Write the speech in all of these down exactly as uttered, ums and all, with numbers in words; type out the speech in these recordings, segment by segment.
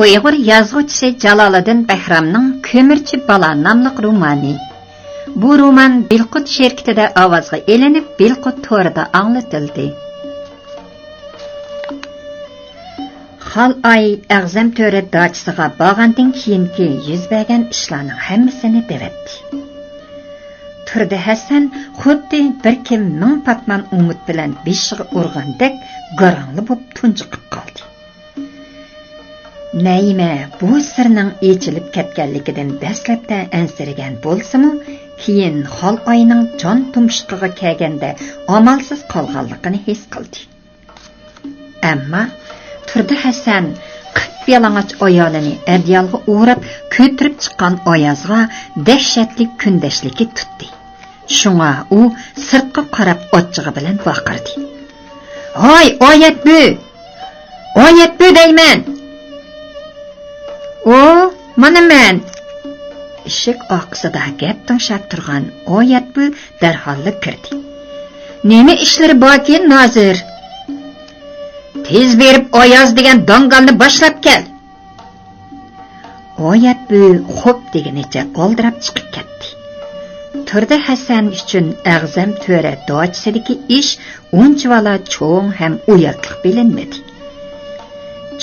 ئۇيغۇر يازغۇچىسى جالالىدىن بەھرامنىڭ كۆمۈرچى بالا ناملىق رومانى. بۇ رومان بىلقۇت شىركىتىدە ئاۋازغا ئېلىنىپ، بىلقۇت تورىدا ئاڭلىتىلدى. خالئاي ئەغزەم تۆرە داچىسىغا بارغاندىن كېيىنكى يۈز بەرگەن ئىشلارنىڭ ھەممىسىنى دەۋەتتى. تۇردى ھەسەن خۇددى بىر كىم مىڭ پاتمان ئومۇت بىلەن بېشىغا ئۇرغاندەك گاراڭلا بولۇپ تۇنجۇقۇپ قالدى. نەيىمە بۇ سىرنىڭ ئېچىلىپ كەتكەنلىكىدىن دەسلەپتە ئەنسىرىگەن بولسىمۇ، كېيىن خالئاينىڭ جان تۇمشۇقىغا كەلگەندە ئامالسىز قالغانلىقىنى ھېس قىلدى. ئەمما تۇردى ھەسەن قىپيالىڭاچ ئايالىنى ئەدىيالغا ئوراپ كۆتۈرۈپ چىققان ئايازغا دەھشەتلىك كۈندەشلىكى تۇتتى. شۇڭا ئۇ سىرتقا قاراپ ئاچچىقى بىلەن ۋارقىرىدى. «ھاي، ئايەتبۈ! ئايەتبۈ دەيمەن!» «ئۇ، مانا مەن!» ئىشىك ئارقىسىدا گەپ تىڭشاپ تۇرغان ئايەتبۈ دەرھاللا كىردى. «نېمە ئىشلىرى باركىن ھازىر؟» «تېز بېرىپ ئاياز دېگەن داڭگالنى باشلاپ كەل!» ئايەتبۈ خوپ دېگىنىچە ئالدىراپ چىقىپ كەتتى. تۇردى ھەسەن ئۈچۈن ئەغزەم تۆرە داچىسىدىكى ئىش ئۇنچىۋالا چوڭ ھەم ئۇياتلىق بىلىنمىدى.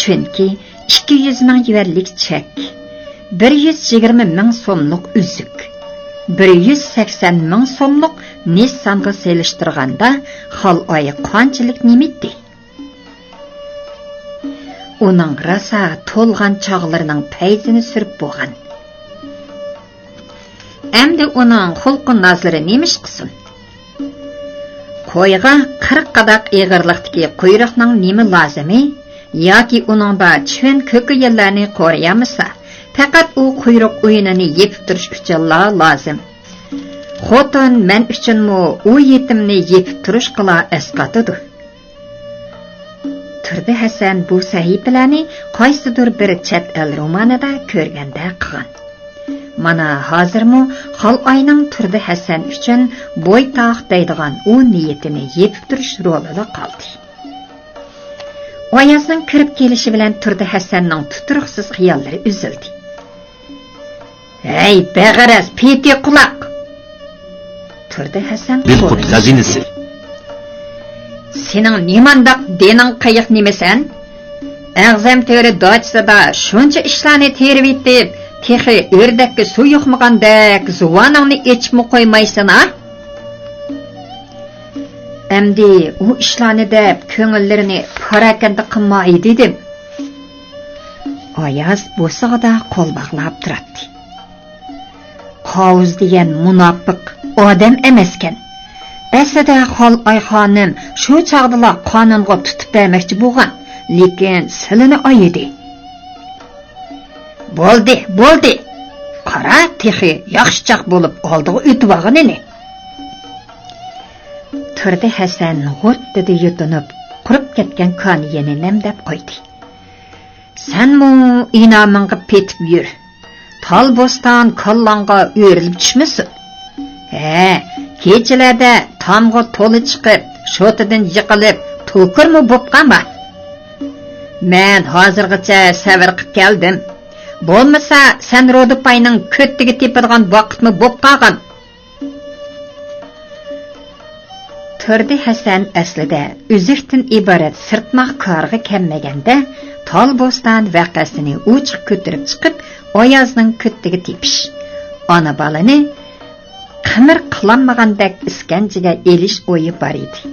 چۈنكى ئىككى يۈز مىڭ يۈەنلىك چەك، بىر يۈز يىگىرمە مىڭ سوملۇق ئۈزۈك، بىر يۈز سەكسەن مىڭ سوملۇق نىسسانغا سېلىشتۇرغاندا خالئاي قانچىلىك نېمىتتى؟ ئۇنىڭ راسا تولغان چاغلىرىنىڭ پەيزىنى سۈرۈپ بولغان. ئەمدى ئۇنىڭ خۇلقۇ نازلىرى نېمىش قىلسۇن؟ قويغا قىرىق قاداق ئېغىرلىقتىكى قۇيرۇقنىڭ نېمە لازىمى؟ ياكى ئۇنىڭدا چىۋىن كۆكۈيۈنلەرنى قورۇيالمىسا، پەقەت ئۇ قۇيرۇق ئويۇنىنى يېپىپ تۇرۇش ئۈچۈنلا لازىم. خوتۇن مەن ئۈچۈنمۇ ئۇ يېتىمنى يېپىپ تۇرۇشقىلا ئەسقاتىدۇ. تۇردى ھەسەن بۇ سەھىپىلەرنى قايسىدۇر بىر چەت ئەل رومانىدا كۆرگەندەك قىلغان. مانا ھازىرمۇ خالئاينىڭ تۇردى ھەسەن ئۈچۈن بويتاق دەيدىغان ئۇ نىيىتىنى يېپىپ تۇرۇش رولىدا قالدى. ئايازنىڭ كىرىپ كېلىشى بىلەن تۇردى ھەسەننىڭ تۇتۇرۇقسىز خىياللىرى ئۈزۈلدى. ھەي، بەغەرەز، پېتى قۇلاق! تۇردى ھەسەن بىلقۇت خورىنى غەزىنىسى. سېنىڭ نېمانداق دېنىڭ قېيىق نېمىسەن؟ ئەغزەم تۆرە داچىسىدا شۇنچە ئىشلارنى تېرىۋېتىپ، تېخى ئۆردەككە سۇ يۇقمىغاندەك زۇۋانىڭنى ئېچىپمۇ قويمايسەن-ھە؟ ئەمدى ئۇ ئىشلارنى دەپ كۆڭۈللىرىنى پاراكەندە قىلماي دېدىم. ئاياز بوسۇغىدا قول باغلاپ تۇراتتى. قاۋۇز دېگەن مۇناپىق ئادەم ئەمەسكەن. ئەسلىدە خالئاي خانىم شۇ چاغدىلا قانۇنغا تۇتۇپ بەرمەكچى بولغان، لېكىن سىلىنى ئايىدى. بولدى، بولدى! قارا، تېخى ياخشىچاق بولۇپ ئالدىغا ئۆتۈۋالغىنىنى. تۇردى ھەسەن غۇرتتىدە يۇتۇنۇپ، قۇرۇپ كەتكەن كانىيىنى نەمدەپ قويدى. سەنمۇ ئىنامىڭغا پېتىپ يۈر. تال بوستان كاللاڭغا ئۆرۈلۈپ چۈشمىسۇن. ھە، كېچىلەردە تامغا تولا چىقىپ، شوتىدىن يىقىلىپ، توكۇرمۇ بوپ قالما. مەن ھازىرغىچە سەۋر قىپ كەلدىم. بولمىسا، سەن رودىپاينىڭ كۆتىگە تېپىدىغان ۋاقىتمۇ بوپ قالغان. تۇردى ھەسەن ئەسلىدە ئۈزۈكتىن ئىبارەت سىرتماق كارىغا كەلمىگەندە، تال بوستان ۋەقەسىنى ئوچۇق كۆتۈرۈپ چىقىپ، ئايازنىڭ كۆتىگە تېپىش، ئانا بالىنى قىمىر قىلالمىغاندەك ئىسكەنجىگە ئېلىش ئويى بار ئىدى.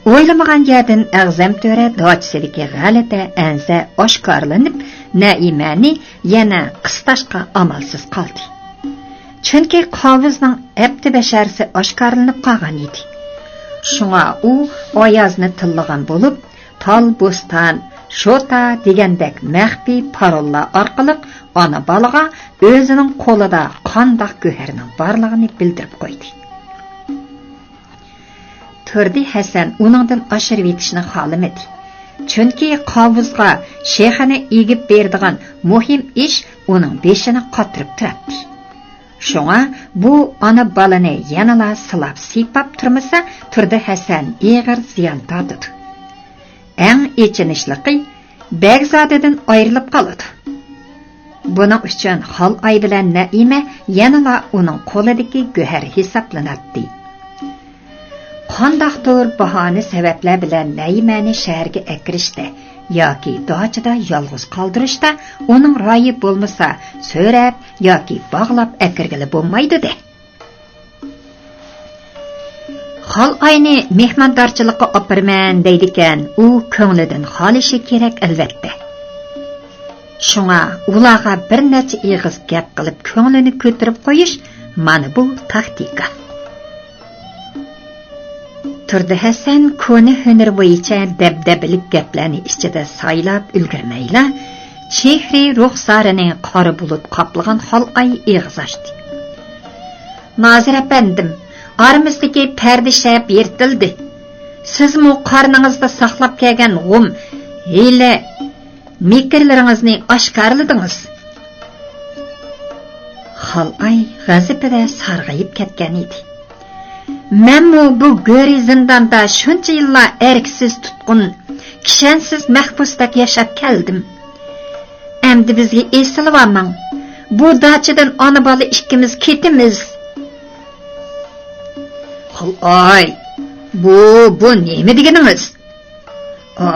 ئويلىمىغان يەردىن ئەغزەم تۆرە داچىسىدىكى غەلىتە ئەنزە ئاشكارىلىنىپ، نەئىمەنى يەنە قىستاشقا ئامالسىز قالدى. چۈنكى قاۋۇزنىڭ ئەپتى بەشەرىسى ئاشكارىلىنىپ قالغان ئىدى. شۇڭا ئۇ ئايازنى تىللىغان بولۇپ، تال بوستان، شوتا دېگەندەك مەخپىي پاروللار ئارقىلىق ئانا بالىغا ئۆزىنىڭ قولىدا قانداق گۆھەرنىڭ بارلىقىنى بىلدۈرۈپ قويدى. تۇردى ھەسەن ئۇنىڭدىن ئاشۇرۇۋېتىشنى خالىمىدى. چۈنكى قاۋۇزغا شېخىنى ئېگىپ بېرىدىغان مۇھىم ئىش ئۇنىڭ بېشىنى قاتۇرۇپ تۇراتتى. شۇڭا بۇ ئانا بالىنى يەنىلا سىلاپ-سىيپاپ تۇرمىسا، تۇردى ھەسەن ئېغىر زىيان تارتىدۇ. ئەڭ ئېچىنىشلىقى، بەگزادىدىن ئايرىلىپ قالىدۇ. بۇنىڭ ئۈچۈن خالئاي بىلەن نەئىمە يەنىلا ئۇنىڭ قولىدىكى گۆھەر ھېسابلىناتتى. قانداقتۇر باھانە سەۋەبلەر بىلەن نەئىمەنى شەھەرگە ئەكىرىشتە ياكى داچىدا يالغۇز قالدۇرۇشتا ئۇنىڭ رايى بولمىسا، سۆرەپ ياكى باغلاپ ئەكىرگىلى بولمايدۇ-دە. خالئاينى مېھماندارچىلىققا ئاپىرىمەن دەيدىكەن، ئۇ كۆڭلىدىن خالىشى كېرەك، ئەلۋەتتە. شۇڭا ئۇلارغا بىر نەچچە ئېغىز گەپ قىلىپ، كۆڭلىنى كۆتۈرۈپ قويۇش، مانا بۇ تاكتىكا. تۇردى ھەسەن كونا ھۈنىرى بويىچە دەبدەبىلىك گەپلەرنى ئىچىدە سايلاپ ئۈلگۈرمەيلا، چېھرى رۇخسارىنى قارا بۇلۇت قاپلىغان خالئاي ئېغىز ئاچتى. نازىر ئەپەندىم، ئارىمىزدىكى پەردە شەپ يىرتىلدى. سىزمۇ قارنىڭىزدا ساقلاپ كەلگەن غۇم، ھىيلە، مىكىرلىرىڭىزنى ئاشكارىلىدىڭىز. خالئاي غەزىپىدە سارغىيىپ كەتكەن ئىدى. مەنمۇ بۇ گۆرى زىنداندا شۇنچە يىللار ئەركىسىز تۇتقۇن، كىشەنسىز مەھبۇستەك ياشاپ كەلدىم. ئەمدى بىزگە ئېسىلىۋالماڭ. بۇ داچىدىن ئانا-بالا ئىككىمىز كېتىمىز. خالئاي، بۇ، بۇ نېمە دېگىنىڭىز؟ ئا،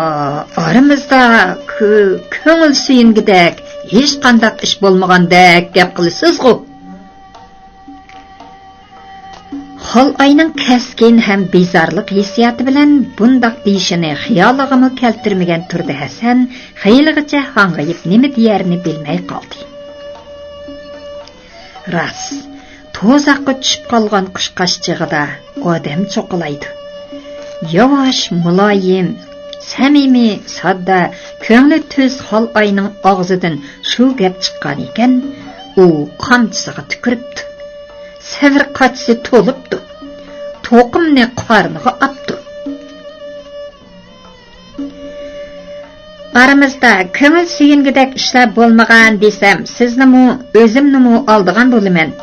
ئارىمىزدا كۆ-، كۆڭۈل سۆيۈنگۈدەك ھېچقانداق ئىش بولمىغاندەك گەپ قىلىسىزغۇ؟ خالئاينىڭ كەسكىن ھەم بىزارلىق ھېسسىياتى بىلەن بۇنداق دېيىشىنى خىيالىغىمۇ كەلتۈرمىگەن تۇردى ھەسەن خېلىغىچە ھاڭغىيىپ نېمە دېيەرنى بىلمەي قالدى. راست، توزاققا چۈشۈپ قالغان قۇشقاچ چېغىدا ئادەم چوقۇلايدۇ. ياۋاش، مۇلايىم، سەمىمىي، ساددا، كۆڭلى تۈز خالئاينىڭ ئاغزىدىن شۇ گەپ چىققانىكەن، ئۇ قامچىسىغا تۈكۈرۈپتۇ. سەۋر قاچىسى تولۇپتۇ. توقۇمنى قارنىغا ئاپتۇ. ئارىمىزدا كۆڭۈل سۆيۈنگۈدەك ئىشلار بولمىغان دېسەم، سىزنىمۇ، ئۆزۈمنىمۇ ئالدىغان بولىمەن.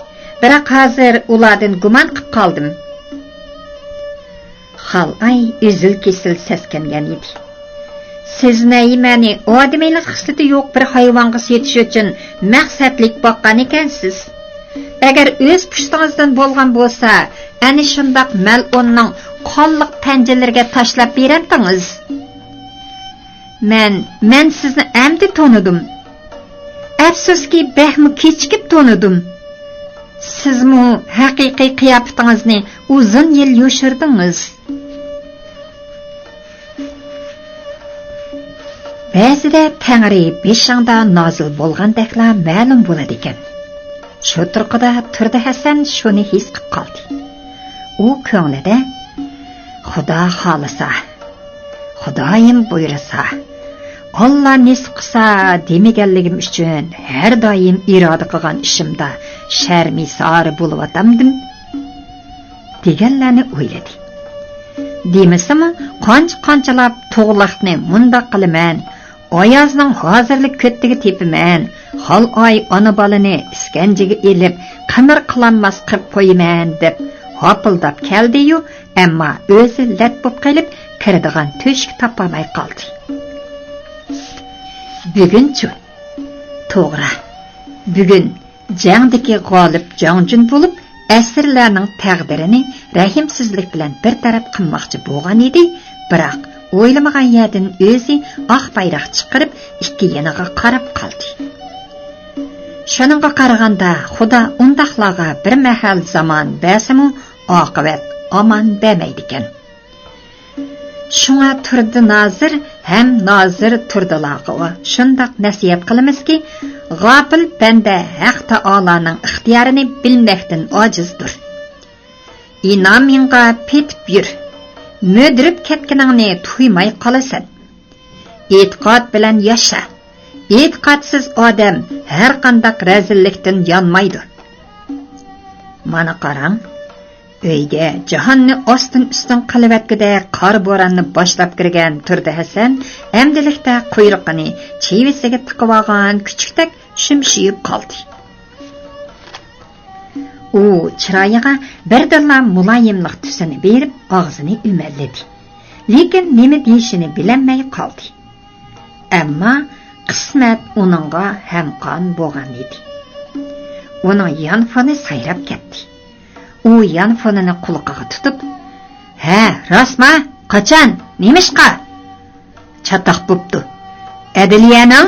بىراق ھازىر ئۇلاردىن گۇمان قىپ قالدىم. خالئاي ئۈزۈل-كېسىل سەسكەنگەن ئىدى. سىز نەئىمەنى ئادىمىيلىك خىسلىتى يوق بىر ھايۋانغا سېتىش ئۈچۈن مەقسەتلىك باققان ئىكەنسىز. ئەگەر ئۆز پۇشتىڭىزدىن بولغان بولسا، ئەنە شۇنداق مەلئۇننىڭ قانلىق پەنجىلىرىگە تاشلاپ بېرەمتىڭىز؟ مەن، مەن سىزنى ئەمدى تونۇدۇم. ئەپسۇسكى، بەكمۇ كېچىكىپ تونۇدۇم. سىزمۇ ھەقىقىي قىياپىتىڭىزنى ئۇزۇن يىل يوشۇردىڭىز. بەزىدە تەڭرى بېشىڭدا نازىل بولغاندەكلا مەلۇم بولىدىكەن. شۇ تۇرقىدا تۇردى ھەسەن شۇنى ھېس قىپ قالدى. ئۇ كۆڭلىدە، «خۇدا خالىسا، خۇدايىم بۇيرۇسا، ئاللا نېسىپ قىلسا» دېمىگەنلىكىم ئۈچۈن ھەر دائىم ئىرادە قىلغان ئىشىمدا شەرمىسارە بولۇۋاتامدىم، دېگەنلەرنى ئويلىدى. دېمىسىمۇ، قانچە-قانچىلاپ توغلاقنى مۇنداق قىلىمەن، ئايازنىڭ ھازىرلا كۆتىگە تېپىمەن، خالئاي ئانا-بالىنى ئىسكەنجىگە ئېلىپ، قىمىر قىلالماس قىلىپ قويىمەن، دەپ ھاپىلداپ كەلدى-يۇ، ئەمما ئۆزى لەت بوپ قېلىپ، كىرىدىغان تۆشۈك تاپالماي قالدى. بۈگۈنچۇ؟ توغرا، بۈگۈن جەڭدىكى غالىب جاڭجۈن بولۇپ، ئەسىرلەرنىڭ تەقدىرىنى رەھىمسىزلىك بىلەن بىر تەرەپ قىلماقچى بولغان ئىدى، بىراق ئويلىمىغان يەردىن ئۆزى ئاق بايراق چىقىرىپ، ئىككى يېنىغا قاراپ قالدى. شۇنىڭغا قارىغاندا، خۇدا ئۇنداقلارغا بىر مەھەل زامان بەرسىمۇ، ئاقىۋەت ئامان بەرمەيدىكەن. شۇڭا تۇردى نازىر ھەم نازىر تۇردىلارغا شۇنداق نەسىھەت قىلىمىزكى، غاپىل بەندە ھەق تائالانىڭ ئىختىيارىنى بىلمەكتىن ئاجىزدۇر. ئىنامىڭغا پېتىپ يۈر، مۈدۈرۈپ كەتكىنىڭنى تۇيماي قالىسەن. ئېتىقاد بىلەن ياشا. ئېتىقادسىز ئادەم ھەرقانداق رەزىللىكتىن يانمايدۇ. مانا قاراڭ، ئۆيگە جاھاننى ئاستىن-ئۈستۈن قىلىۋەتكۈدەك قارا بوراننى باشلاپ كىرگەن تۇردى ھەسەن ئەمدىلىكتە قۇيرۇقىنى چىۋىسىگە تىقىۋالغان كۈچۈكتەك شۈمشىيىپ قالدى. ئۇ چىرايىغا بىردىنلا مۇلايىملىق تۈسىنى بېرىپ، ئاغزىنى ئۈمەللىدى. لېكىن نېمە دېيىشىنى بىلەلمەي قالدى. ئەمما قىسمەت ئۇنىڭغا ھەمقان بولغان ئىدى. ئۇنىڭ يانفونى سايراپ كەتتى. ئۇ يانفونىنى قۇلىقىغا تۇتۇپ، «ھە، راستما؟ قاچان؟ نېمىشقا؟» «چاتاق بوپتۇ. ئەدلىيەنىڭ،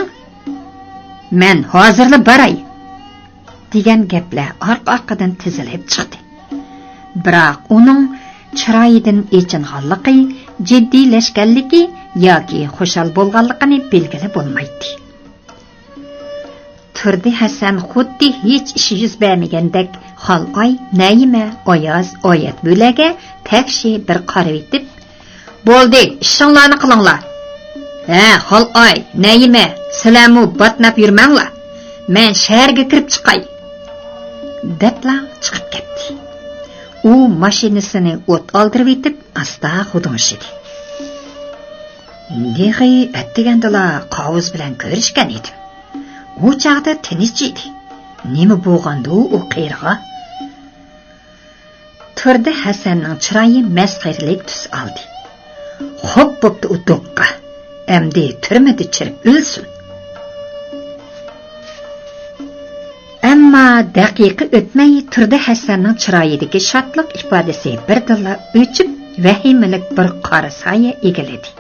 مەن ھازىرلا باراي» دېگەن گەپلەر ئارقا-ئارقىدىن تىزىلىپ چىقتى. بىراق ئۇنىڭ چىرايىدىن ئېچىنغانلىقى، جىددىيلەشكەنلىكى ياكى خۇشال بولغانلىقىنى بىلگىلى بولمايتتى. تۇردى ھەسەن خۇددى ھېچ ئىش يۈز بەرمىگەندەك خالئاي، نەيىمە، ئاياز، ئايەتبۈۋىلەرگە تەكشى بىر قارىۋېتىپ، «بولدى، ئىشىڭلارنى قىلىڭلار. ھە، خالئاي، نەيىمە، سىلەرمۇ باتناپ يۈرمەڭلار. مەن شەھەرگە كىرىپ چىقاي» دەپلا چىقىپ كەتتى. ئۇ ماشىنىسىنى ئوت ئالدۇرۇۋېتىپ، ئاستا خۇدۇڭشىدى. «تېخى ئەتىگەندىلا قاۋۇز بىلەن كۆرۈشكەن ئىدىم. ئۇ چاغدا تىنچ ئىدى. نېمە بولغاندۇ ئۇ قېرىغا؟» تۇردى ھەسەننىڭ چىرايى مەسخىرىلىك تۈس ئالدى. «خوپ بوپتۇ ئۇ دوققا. ئەمدى تۈرمىدە چىرىپ ئۆلسۇن.» ئەمما دەقىقە ئۆتمەي تۇردى ھەسەننىڭ چىرايىدىكى شادلىق ئىپادىسى بىردىنلا ئۆچۈپ، ۋەھىمىلىك بىر قارا سايە ئىگىلىدى.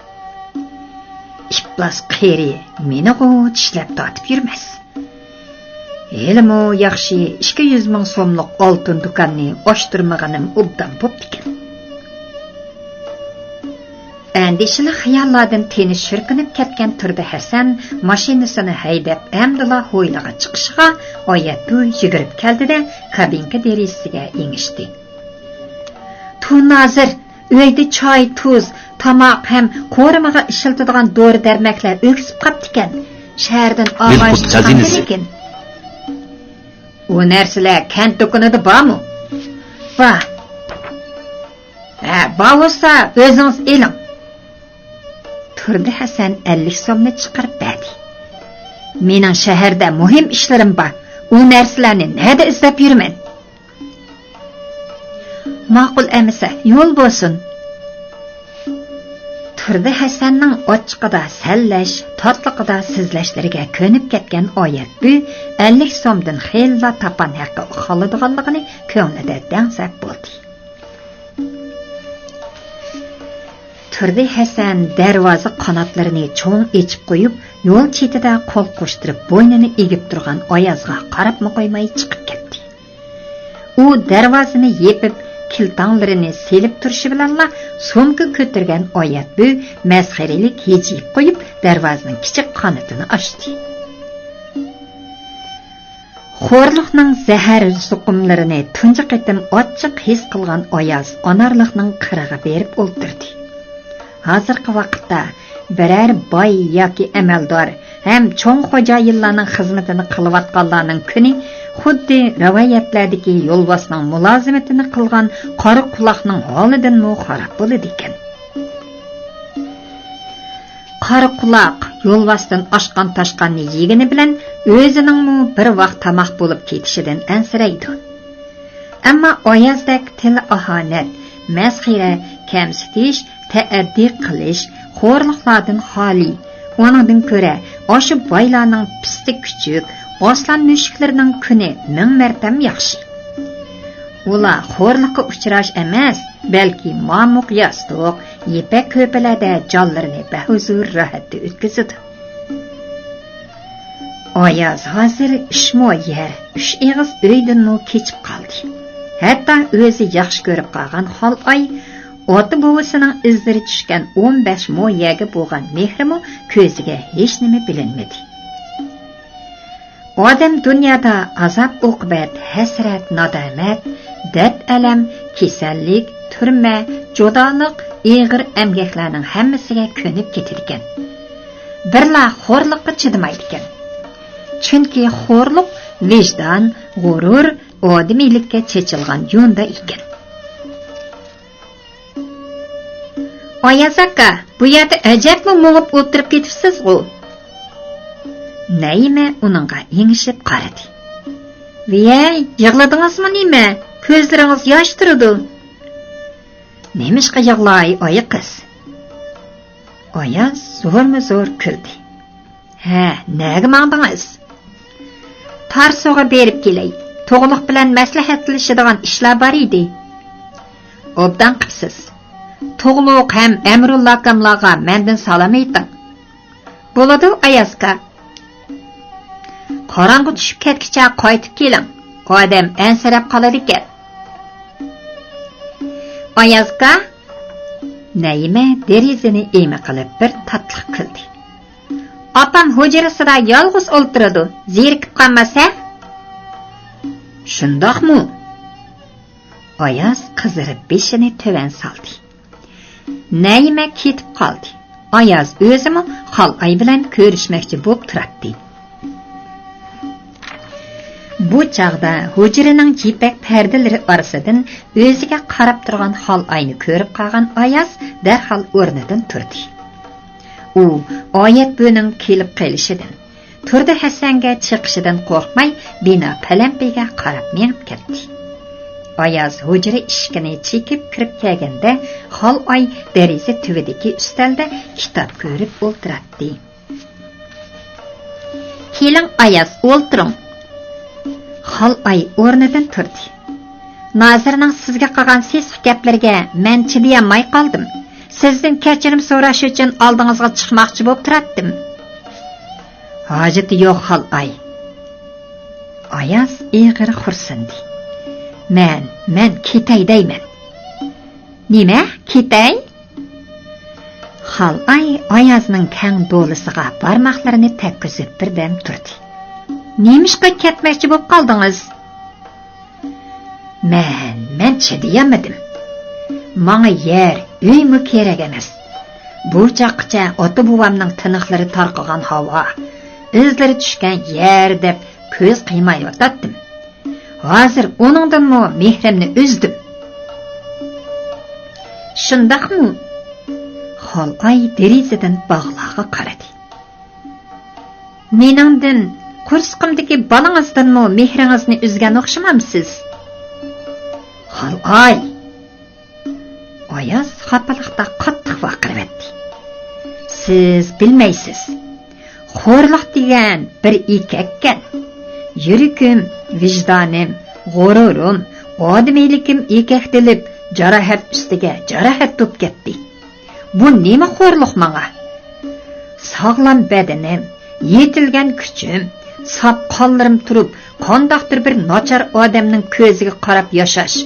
«ئىپلاس قېرى مېنىغۇ چىشلەپ تارتىپ يۈرمەس. ھېلىمۇ ياخشى ئىككى يۈز مىڭ سوملۇق ئالتۇن دۇكاننى ئاچتۇرمىغىنىم ئوبدان بوپتىكەن.» ئەندىشىلىك خىياللاردىن تېنى شۈركۈنۈپ كەتكەن تۇردى ھەسەن ماشىنىسىنى ھەيدەپ، ئەمدىلا ھويلىغا چىقىشىغا، ئايەتبۈۋى يۈگۈرۈپ كەلدى-دە، كابىنكا دېرىزىسىگە ئېڭىشتى. «تۇنازىر، ئۆيدە چاي، تۇز، تاماق ھەم قورۇمىغا ئىشلىتىدىغان دورا-دەرمەكلەر ئۆكسۈپ قاپتىكەن. شەھەردىن ئاغاش چىقامدىكىن؟» «ئۇ نەرسىلەر كەنت دۇكىنىدا بارمۇ؟» «بار.» «ھە، بار بولسا ئۆزىڭىز ئېلىڭ.» تۇردى ھەسەن ئەللىك سومنى چىقىرىپ بەردى. «مېنىڭ شەھەردە مۇھىم ئىشلىرىم بار. ئۇ نەرسىلەرنى نەدە ئىزدەپ يۈرىمەن؟» «ماقۇل ئەمىسە، يول بولسۇن.» تۇردى ھەسەننىڭ ئاچچىقىدا سەنلەش، تاتلىقىدا سىزلەشلىرىگە كۆنۈپ كەتكەن ئايەتبۈۋى ئەللىك سومدىن خېلىلا تاپان ھەققى خالىدىغانلىقىنى كۆڭلىدە دەڭسەپ بولدى. تۇردى ھەسەن دەرۋازا قاناتلىرىنى چوڭ ئېچىپ قويۇپ، يول چېتىدە قول قوشتۇرۇپ بوينىنى ئېگىپ تۇرغان ئايازغا قاراپمۇ قويماي چىقىپ كەتتى. ئۇ دەرۋازىنى يېپىپ، كىلتاڭلىرىنى سېلىپ تۇرۇشى بىلەنلا، سومكا كۆتۈرگەن ئايەتبۈۋى مەسخىرىلىك ھىجىيىپ قويۇپ، دەرۋازىنىڭ كىچىك قانىتىنى ئاچتى. خورلۇقنىڭ زەھەر زۇقۇملىرىنى تۇنجى قېتىم ئاچچىق ھېس قىلغان ئاياز ئانارلىقنىڭ قىرىغا بېرىپ ئولتۇردى. ھازىرقى ۋاقىتتا بىرەر باي ياكى ئەمەلدار ھەم چوڭ خوجايىنلارنىڭ خىزمىتىنى قىلىۋاتقانلارنىڭ كۈنى خۇددى رىۋايەتلەردىكى يولۋاسنىڭ مۇلازىمىتىنى قىلغان قارا قۇلاقنىڭ ھالىدىنمۇ خاراب بولىدىكەن. قارا قۇلاق يولۋاستىن ئاشقان-تاشقاننى يېگىنى بىلەن ئۆزىنىڭمۇ بىر ۋاق تاماق بولۇپ كېتىشىدىن ئەنسىرەيدۇ. ئەمما ئايازدەك تىل ئاھانەت، مەسخىرە، كەمسىتىش، تەئەددى قىلىش، خورلۇقلاردىن خالىي، ئۇنىڭدىن كۆرە ئاشۇ بايلارنىڭ پىستە كۈچۈك، ئاسلان مۈشۈكلىرىنىڭ كۈنى مىڭ مەرتەم ياخشى. ئۇلار خورلۇققا ئۇچراش ئەمەس، بەلكى مامۇق ياستۇق، يىپەك كۆرپىلەردە جانلىرىنى بەھۇزۇر راھەتتە ئۆتكۈزىدۇ. ئاياز ھازىر ئۈچ مو يەر، ئۈچ ئېغىز ئۆيدىنمۇ كېچىپ قالدى. ھەتتا ئۆزى ياخشى كۆرۈپ قالغان خالئاي ئاتا بوۋىسىنىڭ ئىزلىرى چۈشكەن ئون بەش مو يەرگە بولغان مېھرىمۇ كۆزىگە ھېچنېمە بىلىنمىدى. ئادەم دۇنيادا ئازاب-ئوقۇبەت، ھەسرەت-نادامەت، دەرد-ئەلەم، كېسەللىك، تۈرمە، جۇدالىق، ئېغىر ئەمگەكلەرنىڭ ھەممىسىگە كۆنۈپ كېتىدىكەن. بىرلا خورلۇققا چىدىمايدىكەن. چۈنكى خورلۇق ۋىجدان، غۇرۇر، ئادىمىيلىككە چېچىلغان يۇندا ئىكەن. ئاياز ئاكا، بۇ يەردە ئەجەبمۇ مۇڭۇپ ئولتۇرۇپ كېتىپسىزغۇ؟ نەيىمە ئۇنىڭغا ئېڭىشىپ قارىدى. ۋىيەي، يىغلىدىڭىزمۇ نېمە؟ كۆزلىرىڭىز ياش تۇرىدۇ. نېمىشقا يىغلاي، ئايا قىز؟ ئاياز زورمۇ زور كۈلدى. ھە، نەگە ماڭدىڭىز؟ تارسۇغا بېرىپ كېلەي. تۇغلۇق بىلەن مەسلىھەتلىشىدىغان ئىشلار بار ئىدى. ئوبدان قىپسىز. تۇغلۇق ھەم ئەمرۇللا ئاكاملارغا مەندىن سالام ئېيتىڭ. بولىدۇ، ئايازكا. قاراڭغۇ چۈشۈپ كەتكىچە قايتىپ كېلىڭ. ئادەم ئەنسىرەپ قالىدىكەن. ئايازكا. نەيىمە دېرىزىنى ئىيمە قىلىپ بىر تاتلىق كۈلدى. ئاپام ھۇجرىسىدا يالغۇز ئولتۇرىدۇ، زېرىكىپ قالماس ھە؟ شۇنداقمۇ؟ ئاياز قىزىرىپ بېشىنى تۆۋەن سالدى. نەيىمە كېتىپ قالدى. ئاياز ئۆزىمۇ خالئاي بىلەن كۆرۈشمەكچى بولۇپ تۇراتتى. بۇ چاغدا ھۇجرىنىڭ يىپەك پەردىلىرى ئارىسىدىن ئۆزىگە قاراپ تۇرغان خالئاينى كۆرۈپ قالغان ئاياز دەرھال ئورنىدىن تۇردى. ئۇ ئايەت بۈۋىنىڭ كېلىپ قېلىشىدىن، تۇردى ھەسەنگە چېقىشىدىن قورقماي، بىنا پەلەمپىيگە قاراپ مېڭىپ كەتتى. ئاياز ھۇجرا ئىشىكىنى چېكىپ كىرىپ كەلگەندە، خالئاي دېرىزە تۈۋىدىكى ئۈستەلدە كىتاب كۆرۈپ ئولتۇراتتى. كېلىڭ، ئاياز، ئولتۇرۇڭ. خالئاي ئورنىدىن تۇردى. نازىرنىڭ سىزگە قىلغان سېسىق گەپلىرىگە مەن چىدىيالماي قالدىم. سىزدىن كەچۈرۈم سوراش ئۈچۈن ئالدىڭىزغا چىقماقچى بولۇپ تۇراتتىم. ھاجىتى يوق، خالئاي. ئاياز ئېغىر خورسىندى. مەن، مەن كېتەي دەيمەن. نېمە؟ كېتەي؟ خالئاي ئايازنىڭ كەڭ دولىسىغا بارماقلىرىنى تەگكۈزۈپ بىردەم تۇردى. نېمىشقا كەتمەكچى بولۇپ قالدىڭىز؟ مەن، مەن چىدىيالمىدىم. ماڭا يەر، ئۆيمۇ كېرەك ئەمەس. بۇ چاغقىچە ئاتا-بوۋامنىڭ تىنىقلىرى تارقىغان ھاۋا، ئىزلىرى چۈشكەن يەر دەپ كۆز قىيمايۋاتاتتىم. ھازىر ئۇنىڭدىنمۇ مېھرىمنى ئۈزدۈم. شۇنداقمۇ؟ خالئاي دېرىزىدىن باغلارغا قارىدى. مېنىڭدىن، قورسىقىمدىكى بالىڭىزدىنمۇ مېھرىڭىزنى ئۈزگەن ئوخشىمامسىز؟ خالئاي! ئاياز خاپىلىقتا قاتتىق ۋارقىرىۋەتتى. سىز بىلمەيسىز. خورلۇق دېگەن بىر ئېكەككەن. يۈرىكىم، ۋىجدانىم، غۇرۇرۇم، ئادىمىيلىكىم ئېكەكتىلىپ، جاراھەت ئۈستىگە جاراھەت بولۇپ كەتتى. بۇ نېمە خورلۇق ماڭا؟ ساغلام بەدىنىم، يېتىلگەن كۈچۈم، ساپ قانلىرىم تۇرۇپ، قانداقتۇر بىر ناچار ئادەمنىڭ كۆزىگە قاراپ ياشاش،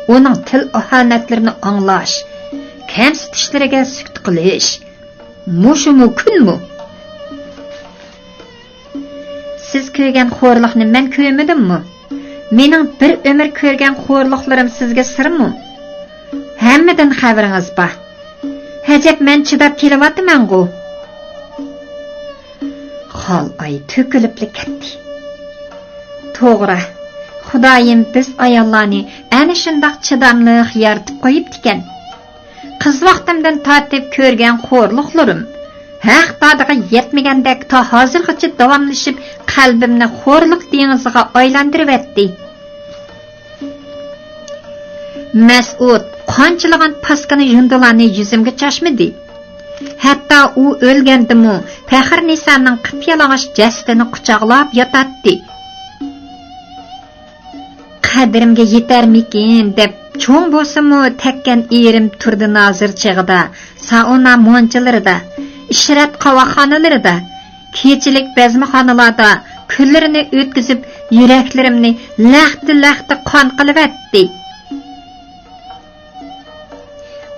ئۇنىڭ تىل ئاھانەتلىرىنى ئاڭلاش، كەمسىتىشلىرىگە سۈكۈت قىلىش، مۇشۇمۇ كۈنمۇ؟ سىز كۆرگەن خورلۇقنى مەن كۆرمىدىممۇ؟ مېنىڭ بىر ئۆمۈر كۆرگەن خورلۇقلىرىم سىزگە سىرمۇ؟ ھەممىدىن خەۋىرىڭىز بار. ھەجەپ، مەن چىداپ كېلىۋاتىمەنغۇ؟ خالئاي تۆكۈلۈپلا كەتتى. توغرا، خۇدايىم بىز ئاياللارنى ئەنە شۇنداق چىداملىق يارىتىپ قويۇپتىكەن. قىز ۋاقتىمدىن تارتىپ كۆرگەن خورلۇقلىرىم، ھەق دادىغا يەتمىگەندەك تا ھازىرغىچە داۋاملىشىپ، قەلبىمنى خورلۇق دېڭىزىغا ئايلاندۇرۇۋەتتى. مەسئۇد قانچىلىغان پاسكىنا يۇندىلارنى يۈزۈمگە چاچمىدى. ھەتتا ئۇ ئۆلگەندىمۇ پەخرىنىسانىڭ قىپيالىڭاچ جەسىتىنى قۇچاقلاپ ياتاتتى. قەدرىمگە يېتەرمىكىن دەپ، چوڭ بولسىمۇ تەككەن ئېرىم تۇردى نازىر چېغىدا سائۇنا مونچىلىرىدا، ئىشرەت قاۋاقخانىلىرىدا، كېچىلىك بەزمىخانىلاردا كۈنلىرىنى ئۆتكۈزۈپ، يۈرەكلىرىمنى لەختە-لەختە قان قىلىۋەتتى.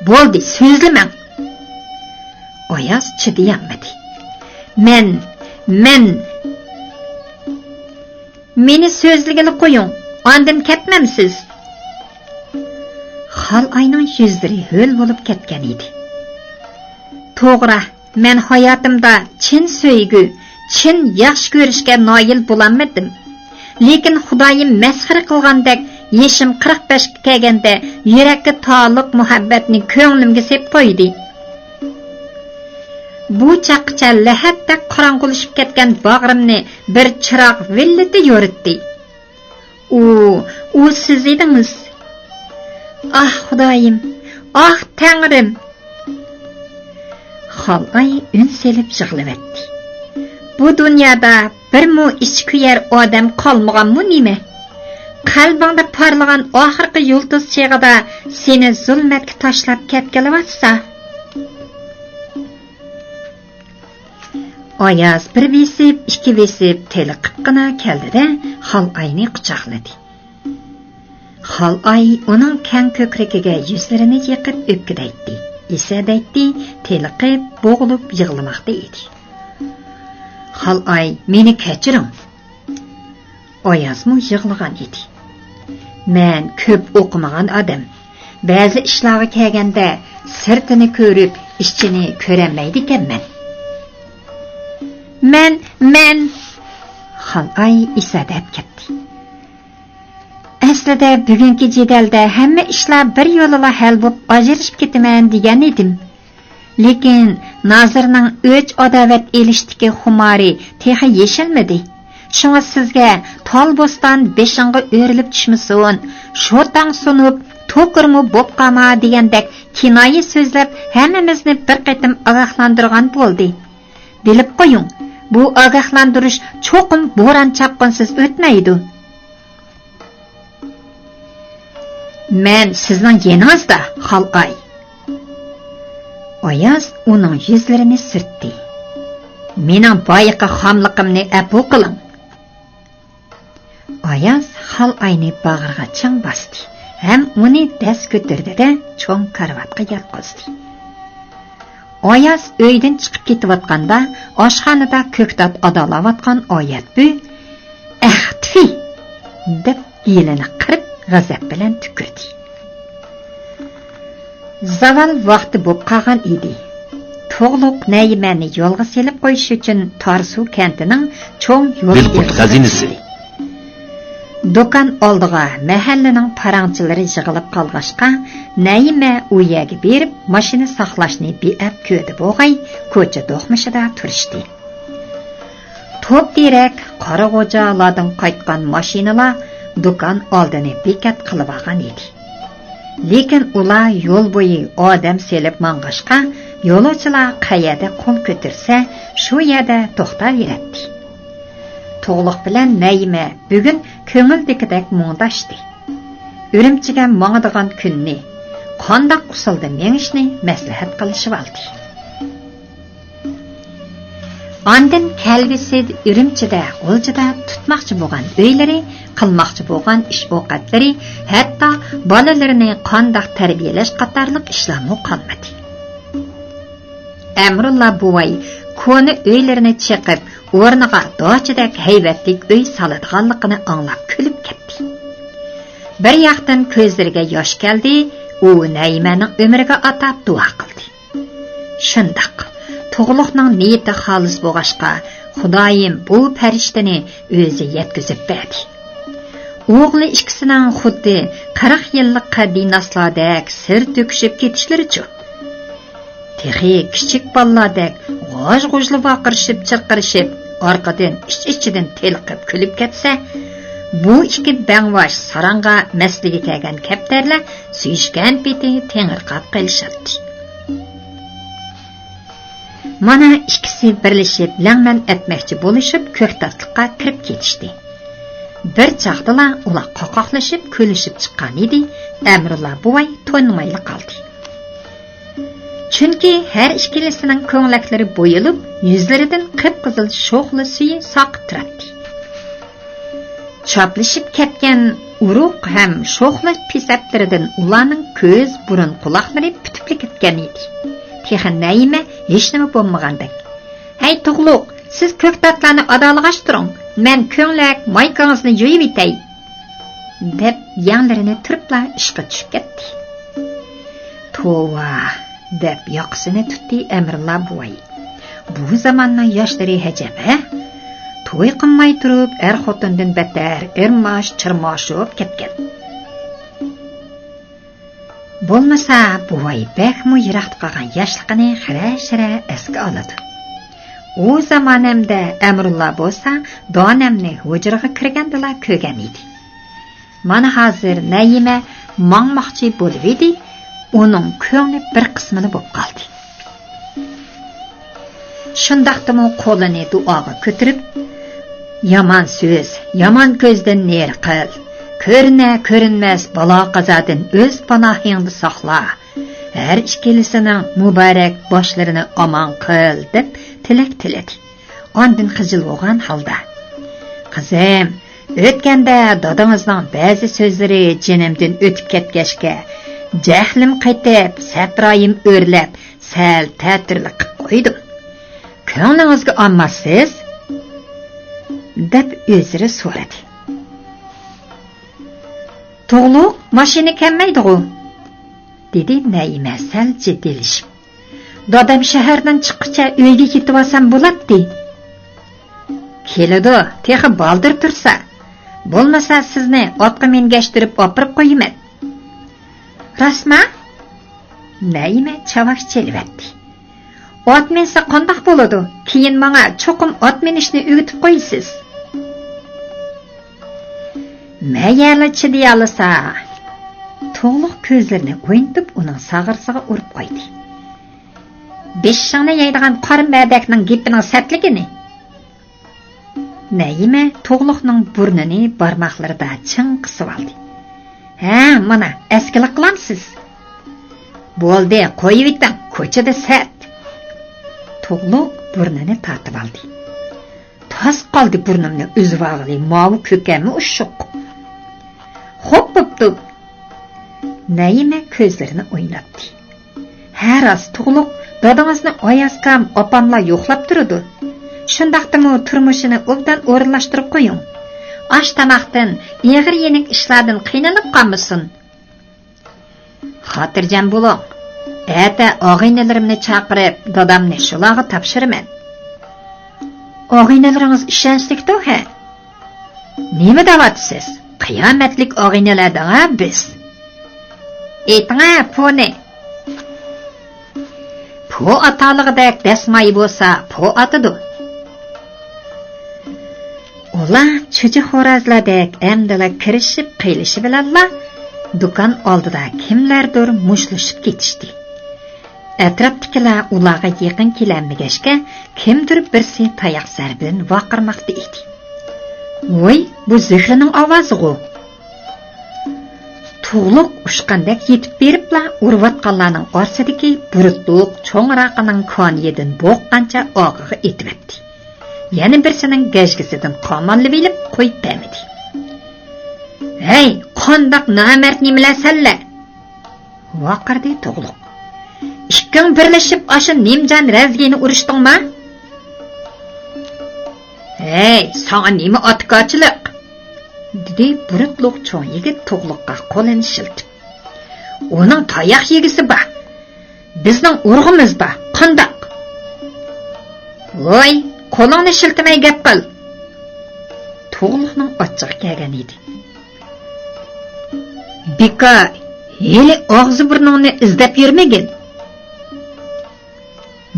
بولدى، سۆزلىمەڭ. ئاياز چىدىيالمىدى. مەن، مەن مېنى سۆزلىگىلى قويۇڭ، ئاندىن كەتمەمسىز؟ خالئاينىڭ يۈزلىرى ھۆل بولۇپ كەتكەن ئىدى. توغرا، مەن ھاياتىمدا چىن سۆيگۈ، چىن ياخشى كۆرۈشكە نايىل بولالمىدىم. لېكىن خۇدايىم مەسخىرە قىلغاندەك، يېشىم قىرىق بەشكە كەلگەندە يۈرەككە تالىلىق مۇھەببەتنى كۆڭلۈمگە سېلىپ قويدى. بۇ چاغقىچە لەھەتتەك قاراڭغۇلىشىپ كەتكەن باغرىمنى بىر چىراغ ۋىللىتى يورۇتتى. ئۇ، ئۇ سىز ئىدىڭىز. ئاھ، خۇدايىم، ئاھ، تەڭرىم! خالئاي ئۈن سېلىپ يىغلىۋەتتى. بۇ دۇنيادا بىرمۇ ئىچى كۆيەر ئادەم قالمىغانمۇ نېمە؟ قەلبىڭدە پارلىغان ئاخىرقى يۇلتۇز چېغىدا سېنى زۇلمەتكە تاشلاپ كەتكىلى ۋاتسا. ئاياز بىر بېسىپ، ئىككى بېسىپ تېلىقىپقىنا كەلدى-دە، خالئاينى قۇچاقلىدى. خالئاي ئۇنىڭ كەڭ كۆكرىكىگە يۈزلىرىنى يېقىپ ئۆپكىدەيتتى، ئېسەدەيتتى، تېلىقىپ، بوغۇلۇپ يىغلىماقتا ئىدى. خالئاي، مېنى كەچۈرۈڭ. ئايازمۇ يىغلىغان ئىدى. مەن كۆپ ئوقۇمىغان ئادەم. بەزى ئىشلارغا كەلگەندە سىرتىنى كۆرۈپ، ئىچىنى كۆرەلمەيدىكەنمەن. مەن، مەن. خالئاي ئېسەدەپ كەتتى. ئەسلىدە بۈگۈنكى جېدەلدە ھەممە ئىشلار بىر يولىلا ھەل بوپ ئاجرىشىپ كېتىمەن دېگەن ئىدىم. لېكىن نازىرنىڭ ئۆچ-ئاداۋەت ئېلىشتىكى خۇمارى تېخى يېشىلمىدى. شۇڭا سىزگە تال بوستان بېشىڭغا ئۆرۈلۈپ چۈشمىسۇن، شوتاڭ سۇنۇپ، توكۇرمۇ بوپ قالما دېگەندەك كىنايە سۆزلەپ ھەممىمىزنى بىر قېتىم ئاگاھلاندۇرغان بولدى. بىلىپ قويۇڭ، بۇ ئاگاھلاندۇرۇش چوقۇم بوران-چاپقۇنسىز ئۆتمەيدۇ. مەن سىزنىڭ يېنىڭىزدا، خالئاي. ئاياز ئۇنىڭ يۈزلىرىنى سۈرتتى. مېنىڭ بايىقى خاملىقىمنى ئەپۇ قىلىڭ. ئاياز خالئاينى باغرىغا چىڭ باستى ھەم ئۇنى دەس كۆتۈردى-دە، چوڭ كارىۋاتقا ياتقۇزدى. ئاياز ئۆيدىن چىقىپ كېتىۋاتقاندا، ئاشخانىدا كۆكتات ئادالاۋاتقان ئايەتبۈ، «ئەختىفى!» دەپ يېلىنى قىرىپ، غەزەپ بىلەن تۈكۈردى. زاۋال ۋاقتى بوپ قالغان ئىدى. تۇغلۇق نەيىمەنى يولغا سېلىپ قويۇش ئۈچۈن تارسۇ كەنتىنىڭ چوڭ يول بىلقۇت ئېغىزىغا خەزىنىسى كىردى. دۇكان ئالدىغا مەھەللىنىڭ پاراڭچىلىرى يىغىلىپ قالغاچقا، نەيىمە ئۇ يەرگە بېرىپ، ماشىنا ساقلاشنى بىئەپ كۆردى بوغاي، كوچا دوقمۇشىدا تۇرۇشتى. توپ تېرەك، قارا غوجالاردىن قايتقان ماشىنىلار دۇكان ئالدىنى بېكەت قىلىۋالغان ئىدى. لېكىن ئۇلار يول بويى ئادەم سېلىپ ماڭغاچقا، يولۇچىلار قەيەردە قول كۆتۈرسە، شۇ يەردە توختاۋېرەتتى. تۇغلۇق بىلەن نەيىمە بۈگۈن كۆڭۈلدىكىدەك مۇڭداشتى. ئۈرۈمچىگە ماڭىدىغان كۈننى، قانداق ئۇسۇلدا مېڭىشنى مەسلىھەت قىلىشىۋالدى. ئاندىن كەلگۈسى ئۈرۈمچىدە غۇلجىدا تۇتماقچى بولغان ئۆيلىرى، قىلماقچى بولغان ئىش-ئوقەتلىرى، ھەتتا بالىلىرىنى قانداق تەربىيەلەش قاتارلىق ئىشلارمۇ قالمىدى. ئەمرۇللا بوۋاي كونا ئۆيلىرىنى چېقىپ، ئورنىغا داچىدەك ھەيۋەتلىك ئۆي سالىدىغانلىقىنى ئاڭلاپ كۈلۈپ كەتتى. بىر ياقتىن كۆزلىرىگە ياش كەلدى، ئۇ نەيىمەنىڭ ئۆمرىگە ئاتاپ دۇئا قىلدى. شۇنداق، تۇغلۇقنىڭ نىيىتى خالىس بولغاچقا، خۇدايىم بۇ پەرىشتىنى ئۆزى يەتكۈزۈپ بەردى. ئوغلى ئىككىسىنىڭ خۇددى قىرىق يىللىق قەددىي ناسلاردەك سىر تۆكۈشۈپ كېتىشلىرىچۇ؟ تېخى كىچىك بالىلاردەك غاژ-غۇژلا ۋارقىرىشىپ، چىرقىرىشىپ، ئارقىدىن ئىچ-ئىچىدىن تېلىقىپ كۈلۈپ كەتسە، بۇ ئىككى بەڭباش ساراڭغا مەستىگە كەلگەن كەپتەرلەر سۆيۈشكەن پېتى تېڭىرقاپ قېلىشاتتى. مانا ئىككىسى بىرلىشىپ لەڭمەن ئەتمەكچى بولۇشۇپ، كۆكتاتلىققا كىرىپ كېتىشتى. بىر چاغدىلا ئۇلار قاقاقلىشىپ، كۈلۈشۈپ چىققانىدى، ئەمرۇللا بوۋاي تونۇمايلا قالدى. چۈنكى ھەر ئىككىلىسىنىڭ كۆڭلەكلىرى بويىلىپ، يۈزلىرىدىن قىپقىزىل شوخلا سۈيى ساقىپ تۇراتتى. چاپلىشىپ كەتكەن ئۇرۇق ھەم شوخلا پىسەپلىرىدىن ئۇلارنىڭ كۆز، بۇرۇن، قۇلاقلىرى پۈتۈپلا كەتكەن ئىدى. تېخى نەيىمە ھېچنېمە بولمىغاندەك، «ھەي تۇغلۇق، سىز كۆكتاتلارنى ئادالىغاچ تۇرۇڭ، مەن كۆڭلەك مايكىڭىزنى يۇيۇۋېتەي» دەپ، يەڭلىرىنى تۈرۈپلا ئىشقا چۈشۈپ كەتتى. «توۋا» دەپ ياقىسىنى تۇتتى ئەمرۇللا بوۋاي. «بۇ زاماننىڭ ياشلىرى ھەجەپ ھە؟ توي قىلماي تۇرۇپ ئەر-خوتۇندىن بەتەر ئىرماش-چىرماشۇپ كەتكەن.» بولمىسا، بوۋاي بەكمۇ يىراقتا قالغان ياشلىقىنى خىرە-شىرە ئەسكە ئالىدۇ. ئۇ زامانەمدە ئەمرۇللا بولسا دانەمنى ھۇجرىغا كىرگەندىلا كۆرگەن ئىدى. مانا ھازىر نەيىمە ماڭماقچى بولۇۋىدى، ئۇنىڭ كۆڭلى بىر قىسمىلا بولۇپ قالدى. شۇنداقتىمۇ قولىنى دۇئاغا كۆتۈرۈپ، يامان سۆز، يامان كۆزدىن نېرى قىل، كۆرۈنە كۆرۈنمەس بالا-قازادىن ئۆز پاناھىڭدا ساقلا، ھەر ئىككىلىسىنىڭ مۇبارەك باشلىرىنى ئامان قىل، دەپ تىلەك تىلىدى. ئاندىن خىجىل بولغان ھالدا، قىزىم، ئۆتكەندە دادىڭىزنىڭ بەزى سۆزلىرى جېنىمدىن ئۆتۈپ كەتكەچكە، جەھلىم قېتىپ، سەترايىم ئۆرلەپ، سەل تەتۈرلۈك قىپ قويدۇم. كۆڭلىڭىزگە ئالماسسىز؟ دەپ ئۆزرە سورىدى. تۇغلۇق، ماشىنا كەلمەيدىغۇ؟ دېدى نەيىمە سەل جىددىيلىشىپ. دادام شەھەردىن چىققىچە ئۆيگە يېتىۋالسام بولاتتى. كېلىدۇ، تېخى بالدۇر تۇرسا. بولمىسا سىزنى ئاتقا مىنگەشتۈرۈپ ئاپىرىپ قويىمەن. راستما؟ نەيىمە چاۋاك چېلىۋەتتى. ئات مىنسە قانداق بولىدۇ؟ كېيىن ماڭا چوقۇم ئات مىنىشنى ئۆگىتىپ قويىسىز. مەيەرلا چىدىيالىسا. تۇغلۇق كۆزلىرىنى ئوينىتىپ ئۇنىڭ ساغرىسىغا ئۇرۇپ قويدى. بېشىڭنى يەيدىغان قارا مەدەكنىڭ گېپىنىڭ سەتلىكىنى. نەيىمە تۇغلۇقنىڭ بۇرنىنى بارماقلىرىدا چىڭ قىسىۋالدى. ھە، مانا، ئەسكىلىك قىلامسىز؟ بولدى، قويۇۋېتىڭ، كوچىدا سەت. تۇغلۇق بۇرنىنى تارتىۋالدى. تاس قالدى بۇرنۇمنى ئۈزۈۋالغىلى، ماۋۇ كۆكەممۇ ئۇششۇق. خوپ بوپتۇ. نەيىمە كۆزلىرىنى ئويناتتى. ھە راست، تۇغلۇق، دادىڭىزنى ئايازكام، ئاپاملا يوقلاپ تۇرىدۇ. شۇنداقتىمۇ تۇرمۇشىنى ئوبدان ئورۇنلاشتۇرۇپ قويۇڭ. ئاش-تاماقتىن، ئېغىر-يېنىك ئىشلاردىن قىينىلىپ قالمىسۇن. خاتىرجەم بولۇڭ. ئەتە ئاغىنىلىرىمنى چاقىرىپ، دادامنى شۇلارغا تاپشۇرىمەن. ئاغىنىلىرىڭىز ئىشەنچلىكتۇ ھە؟ نېمە دەۋاتىسىز؟ قىيامەتلىك ئاغىنىلەر دەڭا بىز. ئېيتىڭە پونى. پو ئاتالىغۇدەك دەسمايە بولسا پو ئاتىدۇ. ئۇلار چۈجە خورازلاردەك ئەمدىلا كىرىشىپ قېلىشى بىلەنلا، دۇكان ئالدىدا كىملەردۇر مۇشتلىشىپ كېتىشتى. ئەتراپتىكىلەر ئۇلارغا يېقىن كېلەلمىگەچكە، كىمدۇر بىرسى تاياق زەربىدىن ۋارقىرىماقتا ئىدى. ۋوي، بۇ زۆھرىنىڭ ئاۋازىغۇ! تۇغلۇق ئۇچقاندەك يېتىپ بېرىپلا، ئۇرۇۋاتقانلارنىڭ ئارىسىدىكى بۇرۇتلۇق چوڭراقىنىڭ كانىيىدىن بوغقانچە ئاغىغا ئېتىۋەتتى. يەنە بىرسىنىڭ گەجگىسىدىن قاماللىۋېلىپ قويۇپ بەرمىدى. ھەي، قانداق نامەرد نېمىلەر سەنلەر! ۋارقىرىدى تۇغلۇق. ئىككىڭ بىرلىشىپ ئاشۇ نىمجان رەزگىنى ئۇرۇشتۇڭما؟ ھەي، ساڭا نېمە ئاتىكارچىلىق؟ دېدى بۇرۇتلۇق چوڭ يىگىت تۇغلۇققا قولىنى شىلتىپ. ئۇنىڭ تاياق يېگۈسى بار. بىزنىڭ ئۇرغۇمىز بار. قانداق؟ ۋوي، قولۇڭنى شىلتىمەي گەپ قىل. تۇغلۇقنىڭ ئاچچىقى كەلگەن ئىدى. بىكار، ھېلى ئاغزى بۇرنۇڭنى ئىزدەپ يۈرمىگىن.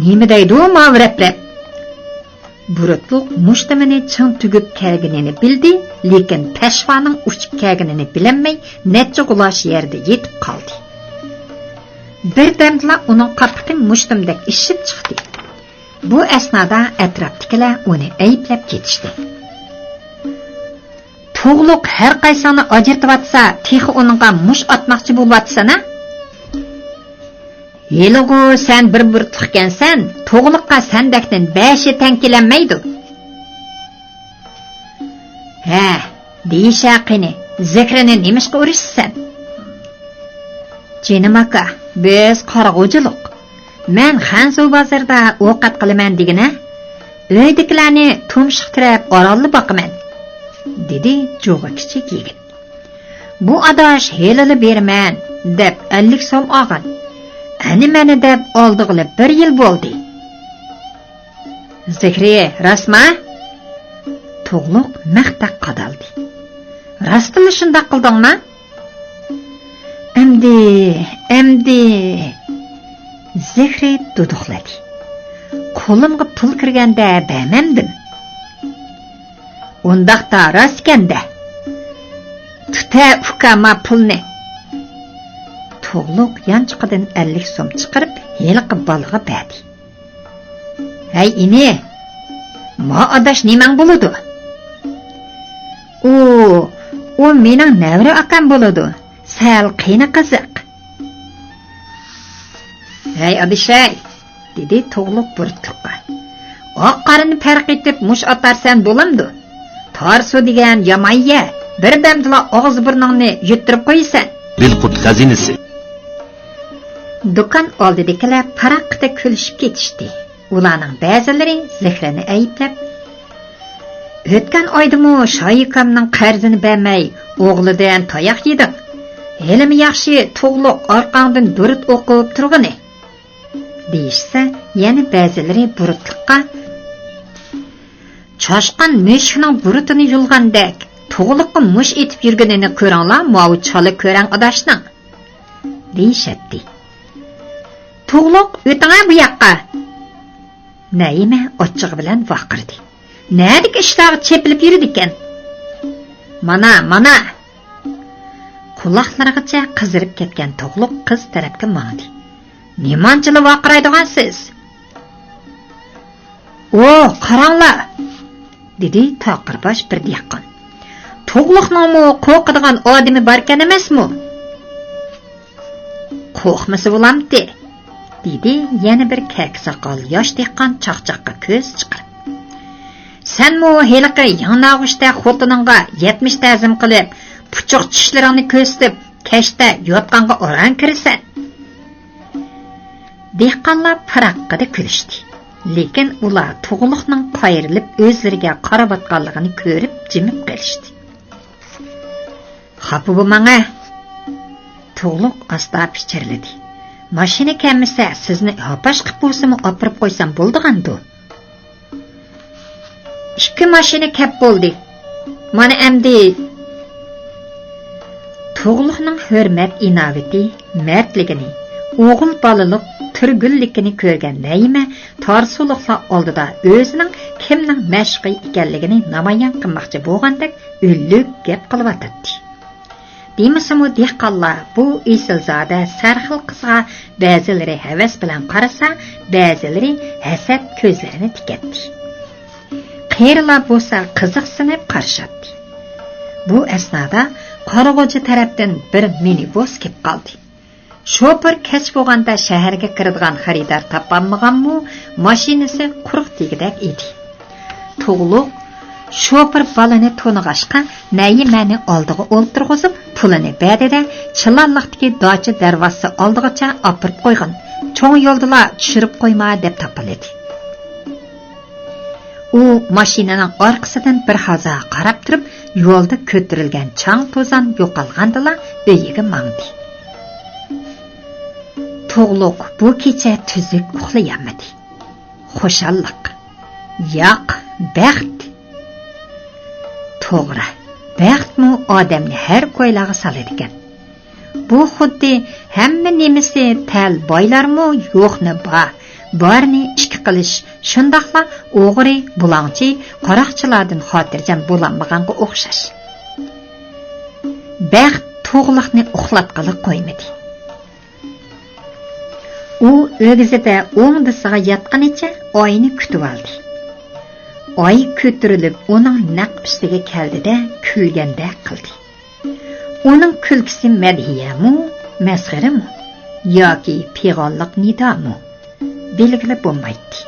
نېمە دەيدۇ ماۋۇ رەپ-رەپ؟ بۇرۇتلۇق مۇشتۇمىنى چىڭ تۈگۈپ كەلگىنىنى بىلدى، لېكىن پەشۋانىڭ ئۇچۇپ كەلگىنىنى بىلەلمەي، نەچچە غۇلاچ يەردە يېتىپ قالدى. بىردەمدىلا ئۇنىڭ قاپىقى مۇشتۇمدەك ئىششىپ چىقتى. بۇ ئەسنادا ئەتراپتىكىلەر ئۇنى ئەيىبلەپ كېتىشتى. تۇغلۇق ھەر قايسىڭنى ئاجرىتىۋاتسا، تېخى ئۇنىڭغا مۇشت ئاتماقچى بولۇۋاتىسەن-ھە؟ ھېلىغۇ سەن بىر بۇرۇتلۇقكەنسەن، تۇغلۇققا سەندەكتىن بەشى تەڭ كېلەلمەيدۇ. ھە، دېيىشە قېنى، زۆھرىنى نېمىشقا ئۇرۇشىسەن؟ جېنىم ئاكا، بىز قارىغۇچىلىق. مەن خەنزۇ بازىرىدا ئوقەت قىلىمەن دېگىنە، ئۆيدىكىلەرنى تۇمشۇق تىرەپ ئارانلا باقىمەن، دېدى جۇغا كىچىك يىگىت. بۇ ئاداش ھېلىلا بېرىمەن دەپ ئەللىك سوم ئالغان. ئەنە-مەنە دەپ ئالدىغىلى بىر يىل بولدى. زۆھرى، راستما؟ تۇغلۇق مەختەك قادالدى. راستلا شۇنداق قىلدىڭما؟ ئەمدى، ئەمدى. زۆھرى دۇدۇقلىدى. قولۇمغا پۇل كىرگەندە بەرمەمدىم. ئۇنداقتا راستكەندە. تۇتە ئۇكا ما پۇلنى. تۇغلۇق يانچۇقىدىن ئەللىك سوم چىقىرىپ ھېلىقى بالىغا بەردى. ھەي ئىنى، ما ئاداش نېمەڭ بولىدۇ؟ ئۇ، ئۇ مېنىڭ نەۋرە ئاكام بولىدۇ. سەل قېنى قىزىق. ھەي ئادىشەي، دېدى تۇغلۇق بۇرۇتلۇققا. ئاق قارىنى پەرق ئېتىپ مۇش ئاتارسەن بولامدۇ؟ تارسۇ دېگەن يامان يە، بىردەمدىلا ئاغزى بۇرنۇڭنى يىتتۈرۈپ قويىسەن. بىلقۇت خەزىنىسى. دۇكان ئالدىدىكىلەر پاراققىدە كۈلۈشۈپ كېتىشتى. ئۇلارنىڭ بەزىلىرى زېھرىنى ئەيىبلەپ، ئۆتكەن ئايدىمۇ شايىكامنىڭ قەرزىنى بەرمەي، ئوغلىدىن تاياق يېدىڭ. ھېلىمۇ ياخشى تۇغلۇق ئارقاڭدىن بۇرۇت ئوقۇپ تۇرغىنى، دېيىشسە، يەنە بەزىلىرى بۇرۇتلۇققا، چاشقان مۈشۈكنىڭ بۇرۇتىنى يۇلغاندەك، تۇغلۇققا مۇش ئېتىپ يۈرگىنىنى كۆرۈڭلار، ماۋۇ چالا كۆرەڭ ئاداشنىڭ، دېيىشەتتى. تۇغلۇق، ئۆتۈڭە بۇ ياققا! نەيىمە ئاچچىقى بىلەن ۋارقىرىدى. نەدىكى ئىشلارغا چېپىلىپ يۈرىدىكەن؟ مانا، مانا! قۇلاقلىرىغىچە قىزىرىپ كەتكەن تۇغلۇق قىز تەرەپكە ماڭدى. نېمانچىلا ۋارقىرايدىغانسىز؟ ئو، قاراڭلار! دېدى تاقىرباش بىر دېھقان. تۇغلۇقنىڭمۇ قورقىدىغان ئادىمى باركەن ئەمەسمۇ؟ قورقمىسا بولامتى؟ دېدى يەنە بىر كەكە ساقال ياش دېھقان چاقچاققا كۆز چىقىرىپ. سەنمۇ ھېلىقى ياڭناغۇچتەك خوتۇنۇڭغا يەتمىش تەزىم قىلىپ، پۇچۇق چىشلىرىڭنى كۆرسىتىپ، كەچتە يوتقانغا ئوران كىرىسەن. دېھقانلار پاراققىدە كۈلۈشتى. لېكىن ئۇلار تۇغلۇقنىڭ قايرىلىپ ئۆزلىرىگە قاراۋاتقانلىقىنى كۆرۈپ جىمىپ قېلىشتى. خاپا بولماڭە. تۇغلۇق ئاستا پىچىرلىدى. ماشىنا كەلمىسە، سىزنى ھاپاش قىپ بولسىمۇ ئاپىرىپ قويسام بولىدىغاندۇ؟ ئىككى ماشىنا كەپ بولدى. مانا ئەمدى. تۇغلۇقنىڭ ھۆرمەت ئىناۋىتى، مەردلىكىنى، ئوغۇل بالىلىق تۈرگۈنلۈكىنى كۆرگەن نەيىمە تارسۇلۇقلار ئالدىدا ئۆزىنىڭ كىمنىڭ مەشۇقى ئىكەنلىكىنى نامايان قىلماقچى بولغاندەك ئۈنلۈك گەپ قىلىۋاتاتتى. دېمىسىمۇ دېھقانلار بۇ ئېسىلزادە سەرخىل قىزغا بەزىلىرى ھەۋەس بىلەن قارىسا، بەزىلىرى ھەسەت كۆزلىرىنى تىكەتتى. قېرىلار بولسا قىزىقسىنىپ قارىشاتتى. بۇ ئەسنادا قارىغۇچى تەرەپتىن بىر مىنىبۇس كېلىپ قالدى. شوپۇر كەچ بولغاندا شەھەرگە كىرىدىغان خېرىدار تاپالمىغانمۇ، ماشىنىسى قۇرۇق تېگىدەك ئىدى. تۇغلۇق شوپۇر بالىنى تونۇغاچقا، نەيىمەنى ئالدىغا ئولتۇرغۇزۇپ، پۇلىنى بەردى-دە، چىلانلىقتىكى داچا دەرۋازىسى ئالدىغىچە ئاپىرىپ قويغىن، چوڭ يولدىلا چۈشۈرۈپ قويما، دەپ تاپىلىدى. ئۇ ماشىنىنىڭ ئارقىسىدىن بىر ھازا قاراپ تۇرۇپ، يولدا كۆتۈرۈلگەن چاڭ-توزان يوقالغاندىلا ئۆيىگە ماڭدى. تۇغلۇق بۇ كېچە تۈزۈك ئۇخلىيالمىدى. خۇشاللىق. ياق، بەخت. توغرا، بەختمۇ ئادەمنى ھەر كويلارغا سالىدىكەن. بۇ خۇددى ھەممە نېمىسى تەل بايلارمۇ يوقنى بار، بارنى ئىككى قىلىش، شۇنداقلا ئوغرى، بۇلاڭچى، قاراقچىلاردىن خاتىرجەم بولالمىغانغا ئوخشاش. بەخت تۇغلۇقنى ئۇخلاتقىلى قويمىدى. ئۇ ئۆگزىدە ئوڭدىسىغا ياتقىنىچە ئاينى كۈتۈۋالدى. ئاي كۆتۈرۈلۈپ ئۇنىڭ نەق ئۈستىگە كەلدى-دە، كۈلگەندەك قىلدى. ئۇنىڭ كۈلكىسى مەدھىيەمۇ، مەسخىرىمۇ ياكى پىغانلىق نىدامۇ بىلگىلى بولمايتتى.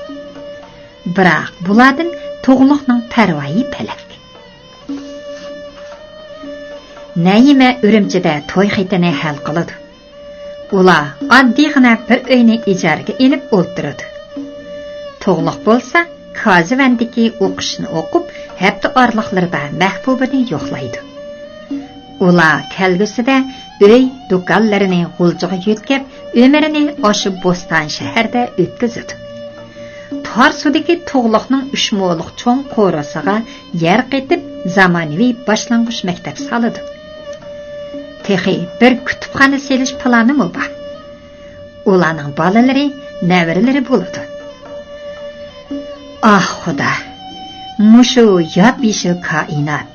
بىراق بۇلاردىن تۇغلۇقنىڭ پەرۋايى پەلەك. نەيىمە ئۈرۈمچىدە توي خېتىنى ھەل قىلىدۇ. ئۇلار ئاددىيغىنە بىر ئۆينى ئىجارىگە ئېلىپ ئولتۇرىدۇ. تۇغلۇق بولسا كازىۋەندىكى ئوقۇشىنى ئوقۇپ، ھەپتە ئارىلىقلىرىدا مەھبۇبىنى يوقلايدۇ. ئۇلار كەلگۈسىدە ئۆي، دۇكانلىرىنى غۇلجىغا يۆتكەپ، ئۆمرىنى ئاشۇ بوستان شەھەردە ئۆتكۈزىدۇ. تارسۇدىكى تۇغلۇقنىڭ ئۈچ مولۇق چوڭ قورۇسىغا يەر قېتىپ، زامانىۋى باشلانغۇچ مەكتەپ سالىدۇ. تېخى بىر كۇتۇپخانا سېلىش پىلانىمۇ بار. ئۇلارنىڭ بالىلىرى، نەۋرىلىرى بولىدۇ. ئاھ، خۇدا! مۇشۇ ياپيېشىل كائىنات،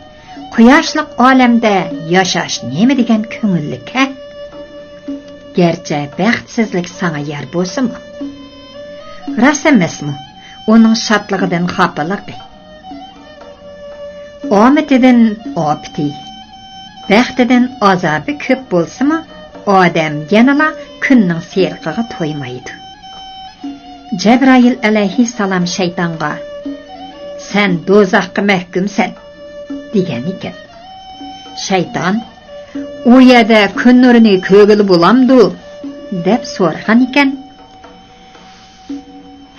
قۇياشلىق ئالەمدە ياشاش نېمە دېگەن كۆڭۈللۈك ھە؟ گەرچە بەختسىزلىك ساڭا يار بولسىمۇ. راست ئەمەسمۇ؟ ئۇنىڭ شادلىقىدىن خاپىلىقى، ئامىتىدىن ئاپىتى، بەختىدىن ئازابى كۆپ بولسىمۇ، ئادەم يەنىلا كۈننىڭ سېرىقىغا تويمايدۇ. جەبرائىل ئەلەيھىسسالام شەيتانغا، «سەن دوزاخقا مەھكۇمسەن» دېگەن ئىكەن. شەيتان، «ئۇ يەردە كۈن نۇرىنى كۆرگىلى بولامدۇ؟» دەپ سورىغان ئىكەن.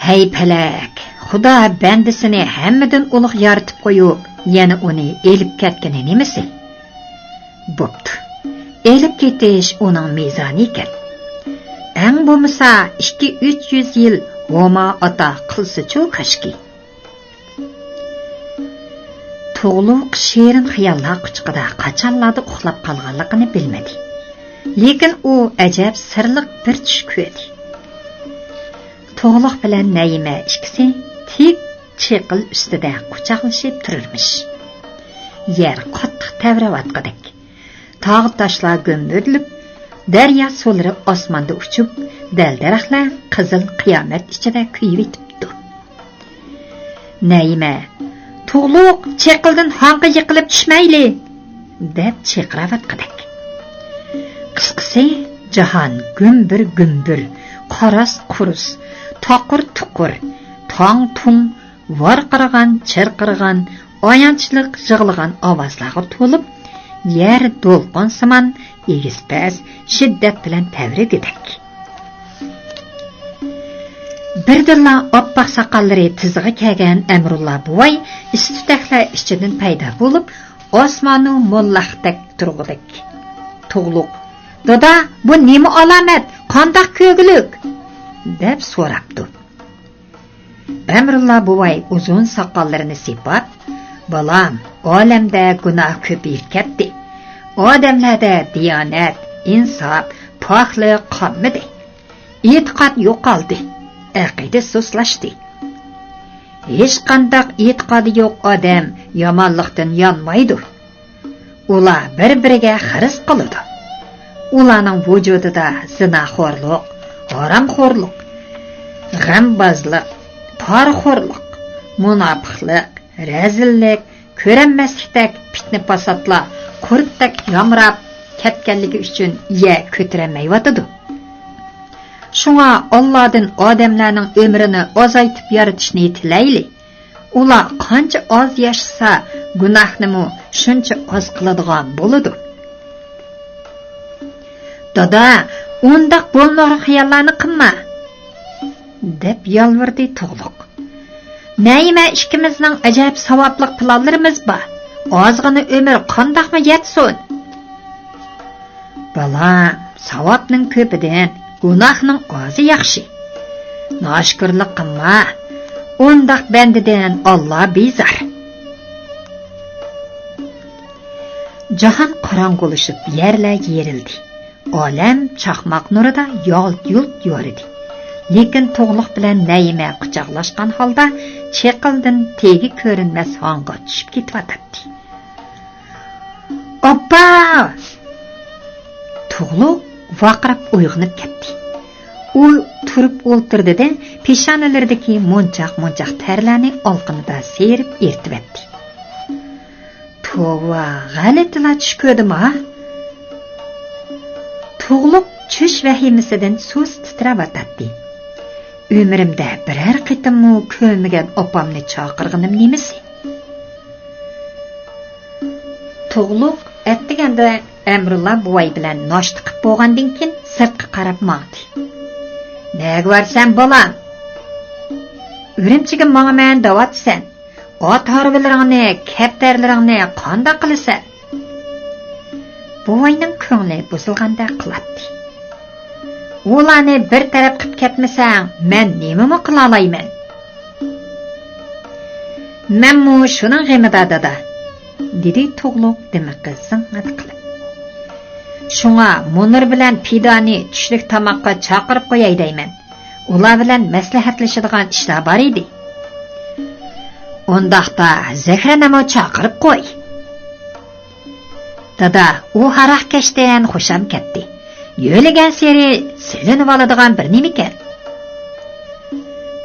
«ھەي پەلەك، خۇدا بەندىسىنى ھەممىدىن ئۇلۇغ يارىتىپ قويۇپ، يەنە ئۇنى ئېلىپ كەتكىنى نېمىسى؟ بوپتۇ، ئېلىپ كېتىش ئۇنىڭ مىزانى ئىكەن. ئەڭ بولمىسا ئىككى-ئۈچ يۈز يىل ھوما ئاتا قىلسىچۇ كاشكى.» تۇغلۇق شېرىن خىياللار قۇچىقىدا قاچانلاردا ئۇخلاپ قالغانلىقىنى بىلمىدى. لېكىن ئۇ ئەجەب سىرلىق بىر چۈش كۆردى. تۇغلۇق بىلەن نەيىمە ئىككىسى تىك چېقىل ئۈستىدە قۇچاقلىشىپ تۇرۇرمىش. يەر قاتتىق تەۋرەۋاتقۇدەك. تاغ-تاشلار گۈمبۈرلىپ، دەريا سۇلىرى ئاسماندا ئۇچۇپ، دەل-دەرەخلەر قىزىل قىيامەت ئىچىدە كۆيۈۋېتىپتۇ. نەيىمە، «تۇغلۇق، چېقىلدىن ھاڭغا يىقىلىپ چۈشمەيلى!» دەپ چىرقىراۋاتقۇدەك. قىسقىسى، جاھان گۈمبۈر-گۈمبۈر، قاراس-قۇرۇس، تاقۇر-تۇقۇر، تاڭ-تۇڭ، ۋارقىرىغان، چىرقىرىغان، ئايانچلىق يىغلىغان ئاۋازلارغا تولۇپ، يەر دولقۇنسىمان ئېگىز-پەس، شىددەت بىلەن تەۋرىگۈدەك. بىردىنلا ئاپئاق ساقاللىرى تىزىغا كەلگەن ئەمرۇللا بوۋاي ئىس-تۈتەكلەر ئىچىدىن پەيدا بولۇپ، ئاسماننى موللاقتەك تۇرغۇدەك. تۇغلۇق، «دادا، بۇ نېمە ئالامەت؟ قانداق كۆرگۈلۈك؟» دەپ سوراپتۇ. ئەمرۇللا بوۋاي ئۇزۇن ساقاللىرىنى سىيپاپ، «بالام، ئالەمدە گۇناھ كۆپىيىپ كەتتى. ئادەملەردە دىيانەت، ئىنساپ، پاكلىق قالمىدى. ئېتىقاد يوقالدى، ئەقىدە سۇسلاشتى. ھېچقانداق ئېتىقادى يوق ئادەم يامانلىقتىن يانمايدۇ. ئۇلار بىر-بىرىگە خىرىس قىلىدۇ. ئۇلارنىڭ ۋۇجۇدىدا زىناخورلۇق، ھارامخورلۇق، غەمبازلىق، پارىخورلۇق، مۇناپىقلىق، رەزىللىك، كۆرەلمەسلىكتەك پىتنە-پاساتلار قۇرتتەك يامراپ كەتكەنلىكى ئۈچۈن يەر كۆتۈرەلمەيۋاتىدۇ. شۇڭا ئاللادىن ئادەملەرنىڭ ئۆمرىنى ئازايتىپ يارىتىشنى تىلەيلى. ئۇلار قانچە ئاز ياشىسا، گۇناھنىمۇ شۇنچە ئاز قىلىدىغان بولىدۇ.» «دادا، ئۇنداق بولمىغۇر خىياللارنى قىلما!» دەپ يالۋۇردى تۇغلۇق. «نەيىمە ئىككىمىزنىڭ ئەجەب ساۋابلىق پىلانلىرىمىز بار. ئازغىنە ئۆمۈر قانداقمۇ يەتسۇن؟» «بالام، ساۋابنىڭ كۆپىدىن گۇناھنىڭ ئازى ياخشى. ناشۈكۈرلۈك قىلما، ئۇنداق بەندىدىن ئاللا بىزار.» جاھان قاراڭغۇلىشىپ، يەرلەر يېرىلدى. ئالەم چاقماق نۇرىدا يالت-يۇلت يورۇدى. لېكىن تۇغلۇق بىلەن نەيىمە قۇچاقلاشقان ھالدا چېقىلدىن تېگى كۆرۈنمەس ھاڭغا چۈشۈپ كېتىۋاتاتتى. «ئاپپا!» تۇغلۇق ۋارقىراپ ئويغىنىپ كەتتى. ئۇ تۇرۇپ ئولتۇردى-دە، پېشانىلىرىدىكى مونچاق-مونچاق تەرلەرنى ئالىقىنىدا سىيرىپ ئېرىتىۋەتتى. «توۋا، غەلىتىلا چۈش كۆردۈم-ھا!» تۇغلۇق چۈش ۋەھىمىسىدىن سۇس تىترەۋاتاتتى. «ئۆمرۈمدە بىرەر قېتىممۇ كۆرمىگەن ئاپامنى چاقىرغىنىم نېمىسى؟» تۇغلۇق ئەتىگەندە ئەمرۇللا بوۋاي بىلەن ناشتا قىپ بولغاندىن كېيىن سىرتقا قاراپ ماڭدى. «نەگە بارىسەن، بالام؟» «ئۈرۈمچىگە ماڭىمەن دەۋاتىسەن. ئات ھارۋىلىرىڭنى، كەپتەرلىرىڭنى قانداق قىلىسەن؟» بوۋاينىڭ كۆڭلى بۇزۇلغاندەك قىلاتتى. «ئۇلارنى بىر تەرەپ قىپ كەتمىسەڭ، مەن نېمىمۇ قىلالايمەن؟» «مەنمۇ شۇنىڭ غېمىدا، دادا،» دېدى تۇغلۇق دىمىقى زىڭڭىدە قىلىپ. «شۇڭا مۇنىر بىلەن پىدانى چۈشلۈك تاماققا چاقىرىپ قوياي دەيمەن. ئۇلار بىلەن مەسلىھەتلىشىدىغان ئىشلار بار ئىدى.» «ئۇنداقتا زەھرەنىمۇ چاقىرىپ قوي.» «دادا، ئۇ ھاراقكەشتىن خۇشام كەتتى. يۆلىگەنسېرى سېلىنىۋالىدىغان بىر نېمىكەن.»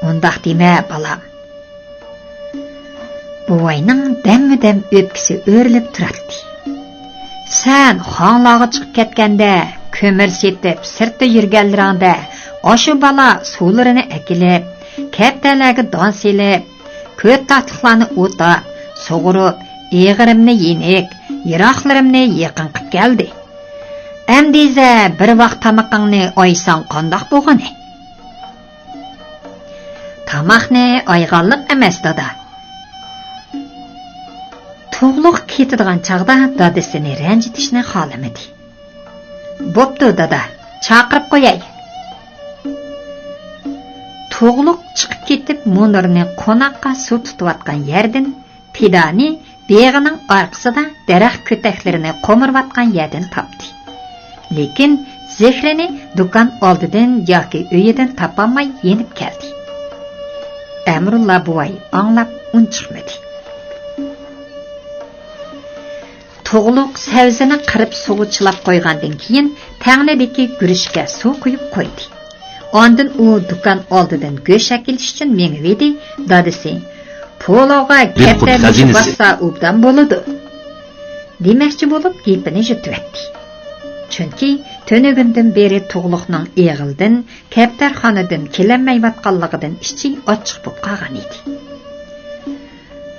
«ئۇنداق دېمە، بالام. بوۋاينىڭ دەممۇدەم ئۆپكىسى ئۆرۈلۈپ تۇراتتى. سەن خاڭلارغا چىقىپ كەتكەندە، كۆمۈر سېتىپ سىرتتا يۈرگەنلىرىڭدە، ئاشۇ بالا سۇلىرىنى ئەكېلىپ، كەپتەرلەرگە دان سېلىپ، كۆتاتلىقلارنى ئوتاپ، سۇغۇرۇپ، ئېغىرىمنى يېنىك، يىراقلىرىمنى يېقىن قىپ كەلدى. ئەمدى يېزە بىر ۋاق تامىقىڭنى ئايساڭ قانداق بولغىنى؟ تاماقنى ئايغانلىق ئەمەس، دادا. تۇغلۇق كېتىدىغان چاغدا دادىسىنى رەنجىتىشنى خالىمىدى. بوپتۇ، دادا، چاقىرىپ قوياي. تۇغلۇق چىقىپ كېتىپ، مۇنىرنى قوناققا سۇ تۇتۇۋاتقان يەردىن، پىدانى بېغىنىڭ ئارقىسىدا دەرەخ كۆتەكلىرىنى قومۇرۇۋاتقان يەردىن تاپتى. لېكىن زېھرىنى دۇكان ئالدىدىن ياكى ئۆيىدىن تاپالماي يېنىپ كەلدى. ئەمرۇللا بوۋاي ئاڭلاپ ئۇنچۇقمىدى. تۇغلۇق سەۋزىنى قىرىپ سۇغا چىلاپ قويغاندىن كېيىن، تەڭنىدىكى گۈرۈچكە سۇ قۇيۇپ قويدى. ئاندىن ئۇ دۇكان ئالدىدىن گۆش ئەكېلىش ئۈچۈن مېڭىۋىدى، دادىسى، پولۇغا بىر قۇت كەپتەرنى خەزىنىسى. باسسا ئوبدان بولىدۇ، دېمەكچى بولۇپ گېپىنى يۇتۇۋەتتى. چۈنكى تۈنۈگۈندىن بېرى تۇغلۇقنىڭ ئېغىلدىن، كەپتەرخانىدىن كېلەلمەيۋاتقانلىقىدىن ئىچى ئاچچىق بولۇپ قالغان ئىدى.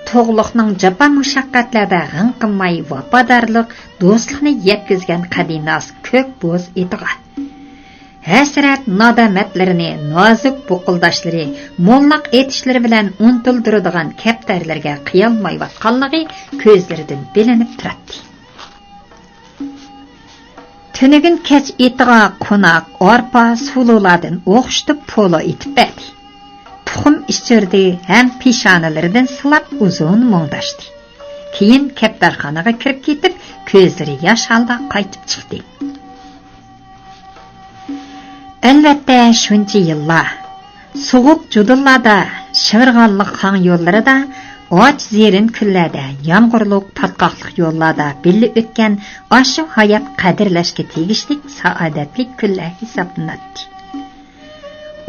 تۇغلۇقنىڭ جاپا مۇشەققەتلەردە غىڭ قىلماي ۋاپادارلىق، دوستلۇقنى يەتكۈزگەن قەدىناس كۆك بوز ئېتىغا ھەسرەت نادامەتلىرىنى نازۇك بۇقۇلداشلىرى، موللاق ئېتىشلىرى بىلەن ئۇنتۇلدۇرىدىغان كەپتەرلىرىگە قىيالمايۋاتقانلىقى كۆزلىرىدىن بىلىنىپ تۇراتتى. تۈنۈگۈن كەچ ئېتىغا قوناق، ئارپا، سۇلۇلاردىن ئوخشىتىپ پولۇ ئېتىپ بەردى. تۇخۇم ئىچۈردى ھەم پېشانىلىرىدىن سىلاپ ئۇزۇن مۇڭداشتى. كېيىن كەپتەرخانىغا كىرىپ كېتىپ، كۆزلىرى ياش ھالدا قايتىپ چىقتى. ئەلۋەتتە، شۇنچە يىللار، سوغۇق جۇدۇنلاردا، شىۋىرغانلىق خاڭ يوللىرىدا، ئاچ زېرىن كۈنلەردە، يامغۇرلۇق، پاتقاقلىق يوللاردا بىللە ئۆتكەن ئاشۇ ھايات قەدىرلەشكە تېگىشلىك سائادەتلىك كۈنلەر ھېسابلىناتتى.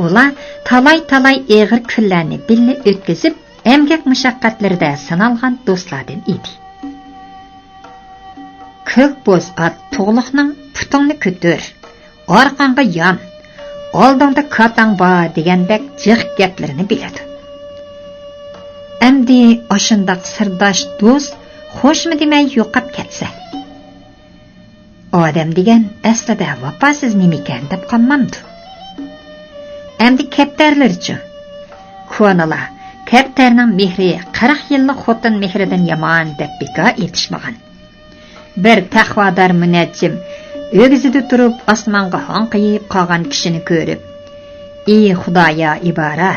ئۇلار تالاي-تالاي ئېغىر كۈنلەرنى بىللە ئۆتكۈزۈپ، ئەمگەك مۇشەققەتلىرىدە سىنالغان دوستلاردىن ئىدى. كۆك بوز ئات تۇغلۇقنىڭ «پۇتۇڭنى كۆتۈر، ئارقاڭغا يان، ئالدىڭدا كاتاڭ بار» دېگەندەك جىق گەپلىرىنى بىلىدۇ. ئەمدى ئاشۇنداق سىرداش دوست خوشمۇ دېمەي يوقاپ كەتسە؟ ئادەم دېگەن ئەسلىدە ۋاپاسىز نېمىكەن دەپ قالمامدۇ؟ ئەمدى كەپتەرلىرىچۇ؟ كونىلار «كەپتەرنىڭ مېھرى قىرىق يىللىق خوتۇن مېھرىدىن يامان» دەپ بىكار ئېيتىشمىغان. بىر تەقۋادار مۇنەججىم ئۆگزىدە تۇرۇپ ئاسمانغا ھاڭقىيىپ قالغان كىشىنى كۆرۈپ، «ئى خۇدايا ئىبارە،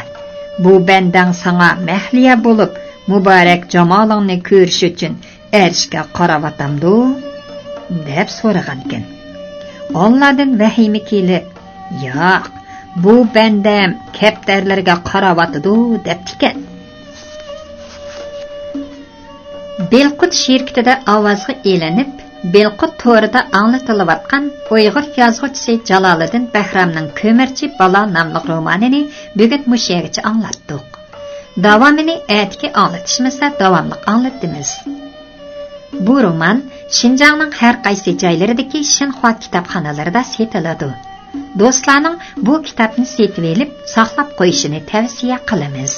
بۇ بەندەڭ ساڭا مەھلىيا بولۇپ، مۇبارەك جامالىڭنى كۆرۈش ئۈچۈن ئەرشكە قاراۋاتامدۇ؟» دەپ سورىغانىكەن. ئاللادىن ۋەھىيمۇ كېلىپ، «ياق، بۇ بەندەم كەپتەرلەرگە قاراۋاتىدۇ» دەپتىكەن. بىلقۇت شىركىتىدە ئاۋازغا ئېلىنىپ، بىلقۇت تورىدا ئاڭلىتىلىۋاتقان ئۇيغۇر يازغۇچىسى جالالىدىن بەھرامنىڭ «كۆمۈرچى بالا» ناملىق رومانىنى بۈگۈن مۇشۇ يەرگىچە ئاڭلاتتۇق. داۋامىنى ئەتىكى ئاڭلىتىشىمىزدا داۋاملىق ئاڭلىتىمىز. بۇ رومان شىنجاڭنىڭ ھەر قايسى جايلىرىدىكى شىنخۇا كىتابخانىلىرىدا سېتىلىدۇ. دوستلارنىڭ بۇ كىتابنى سېتىۋېلىپ ساقلاپ قويۇشىنى تەۋسىيە قىلىمىز.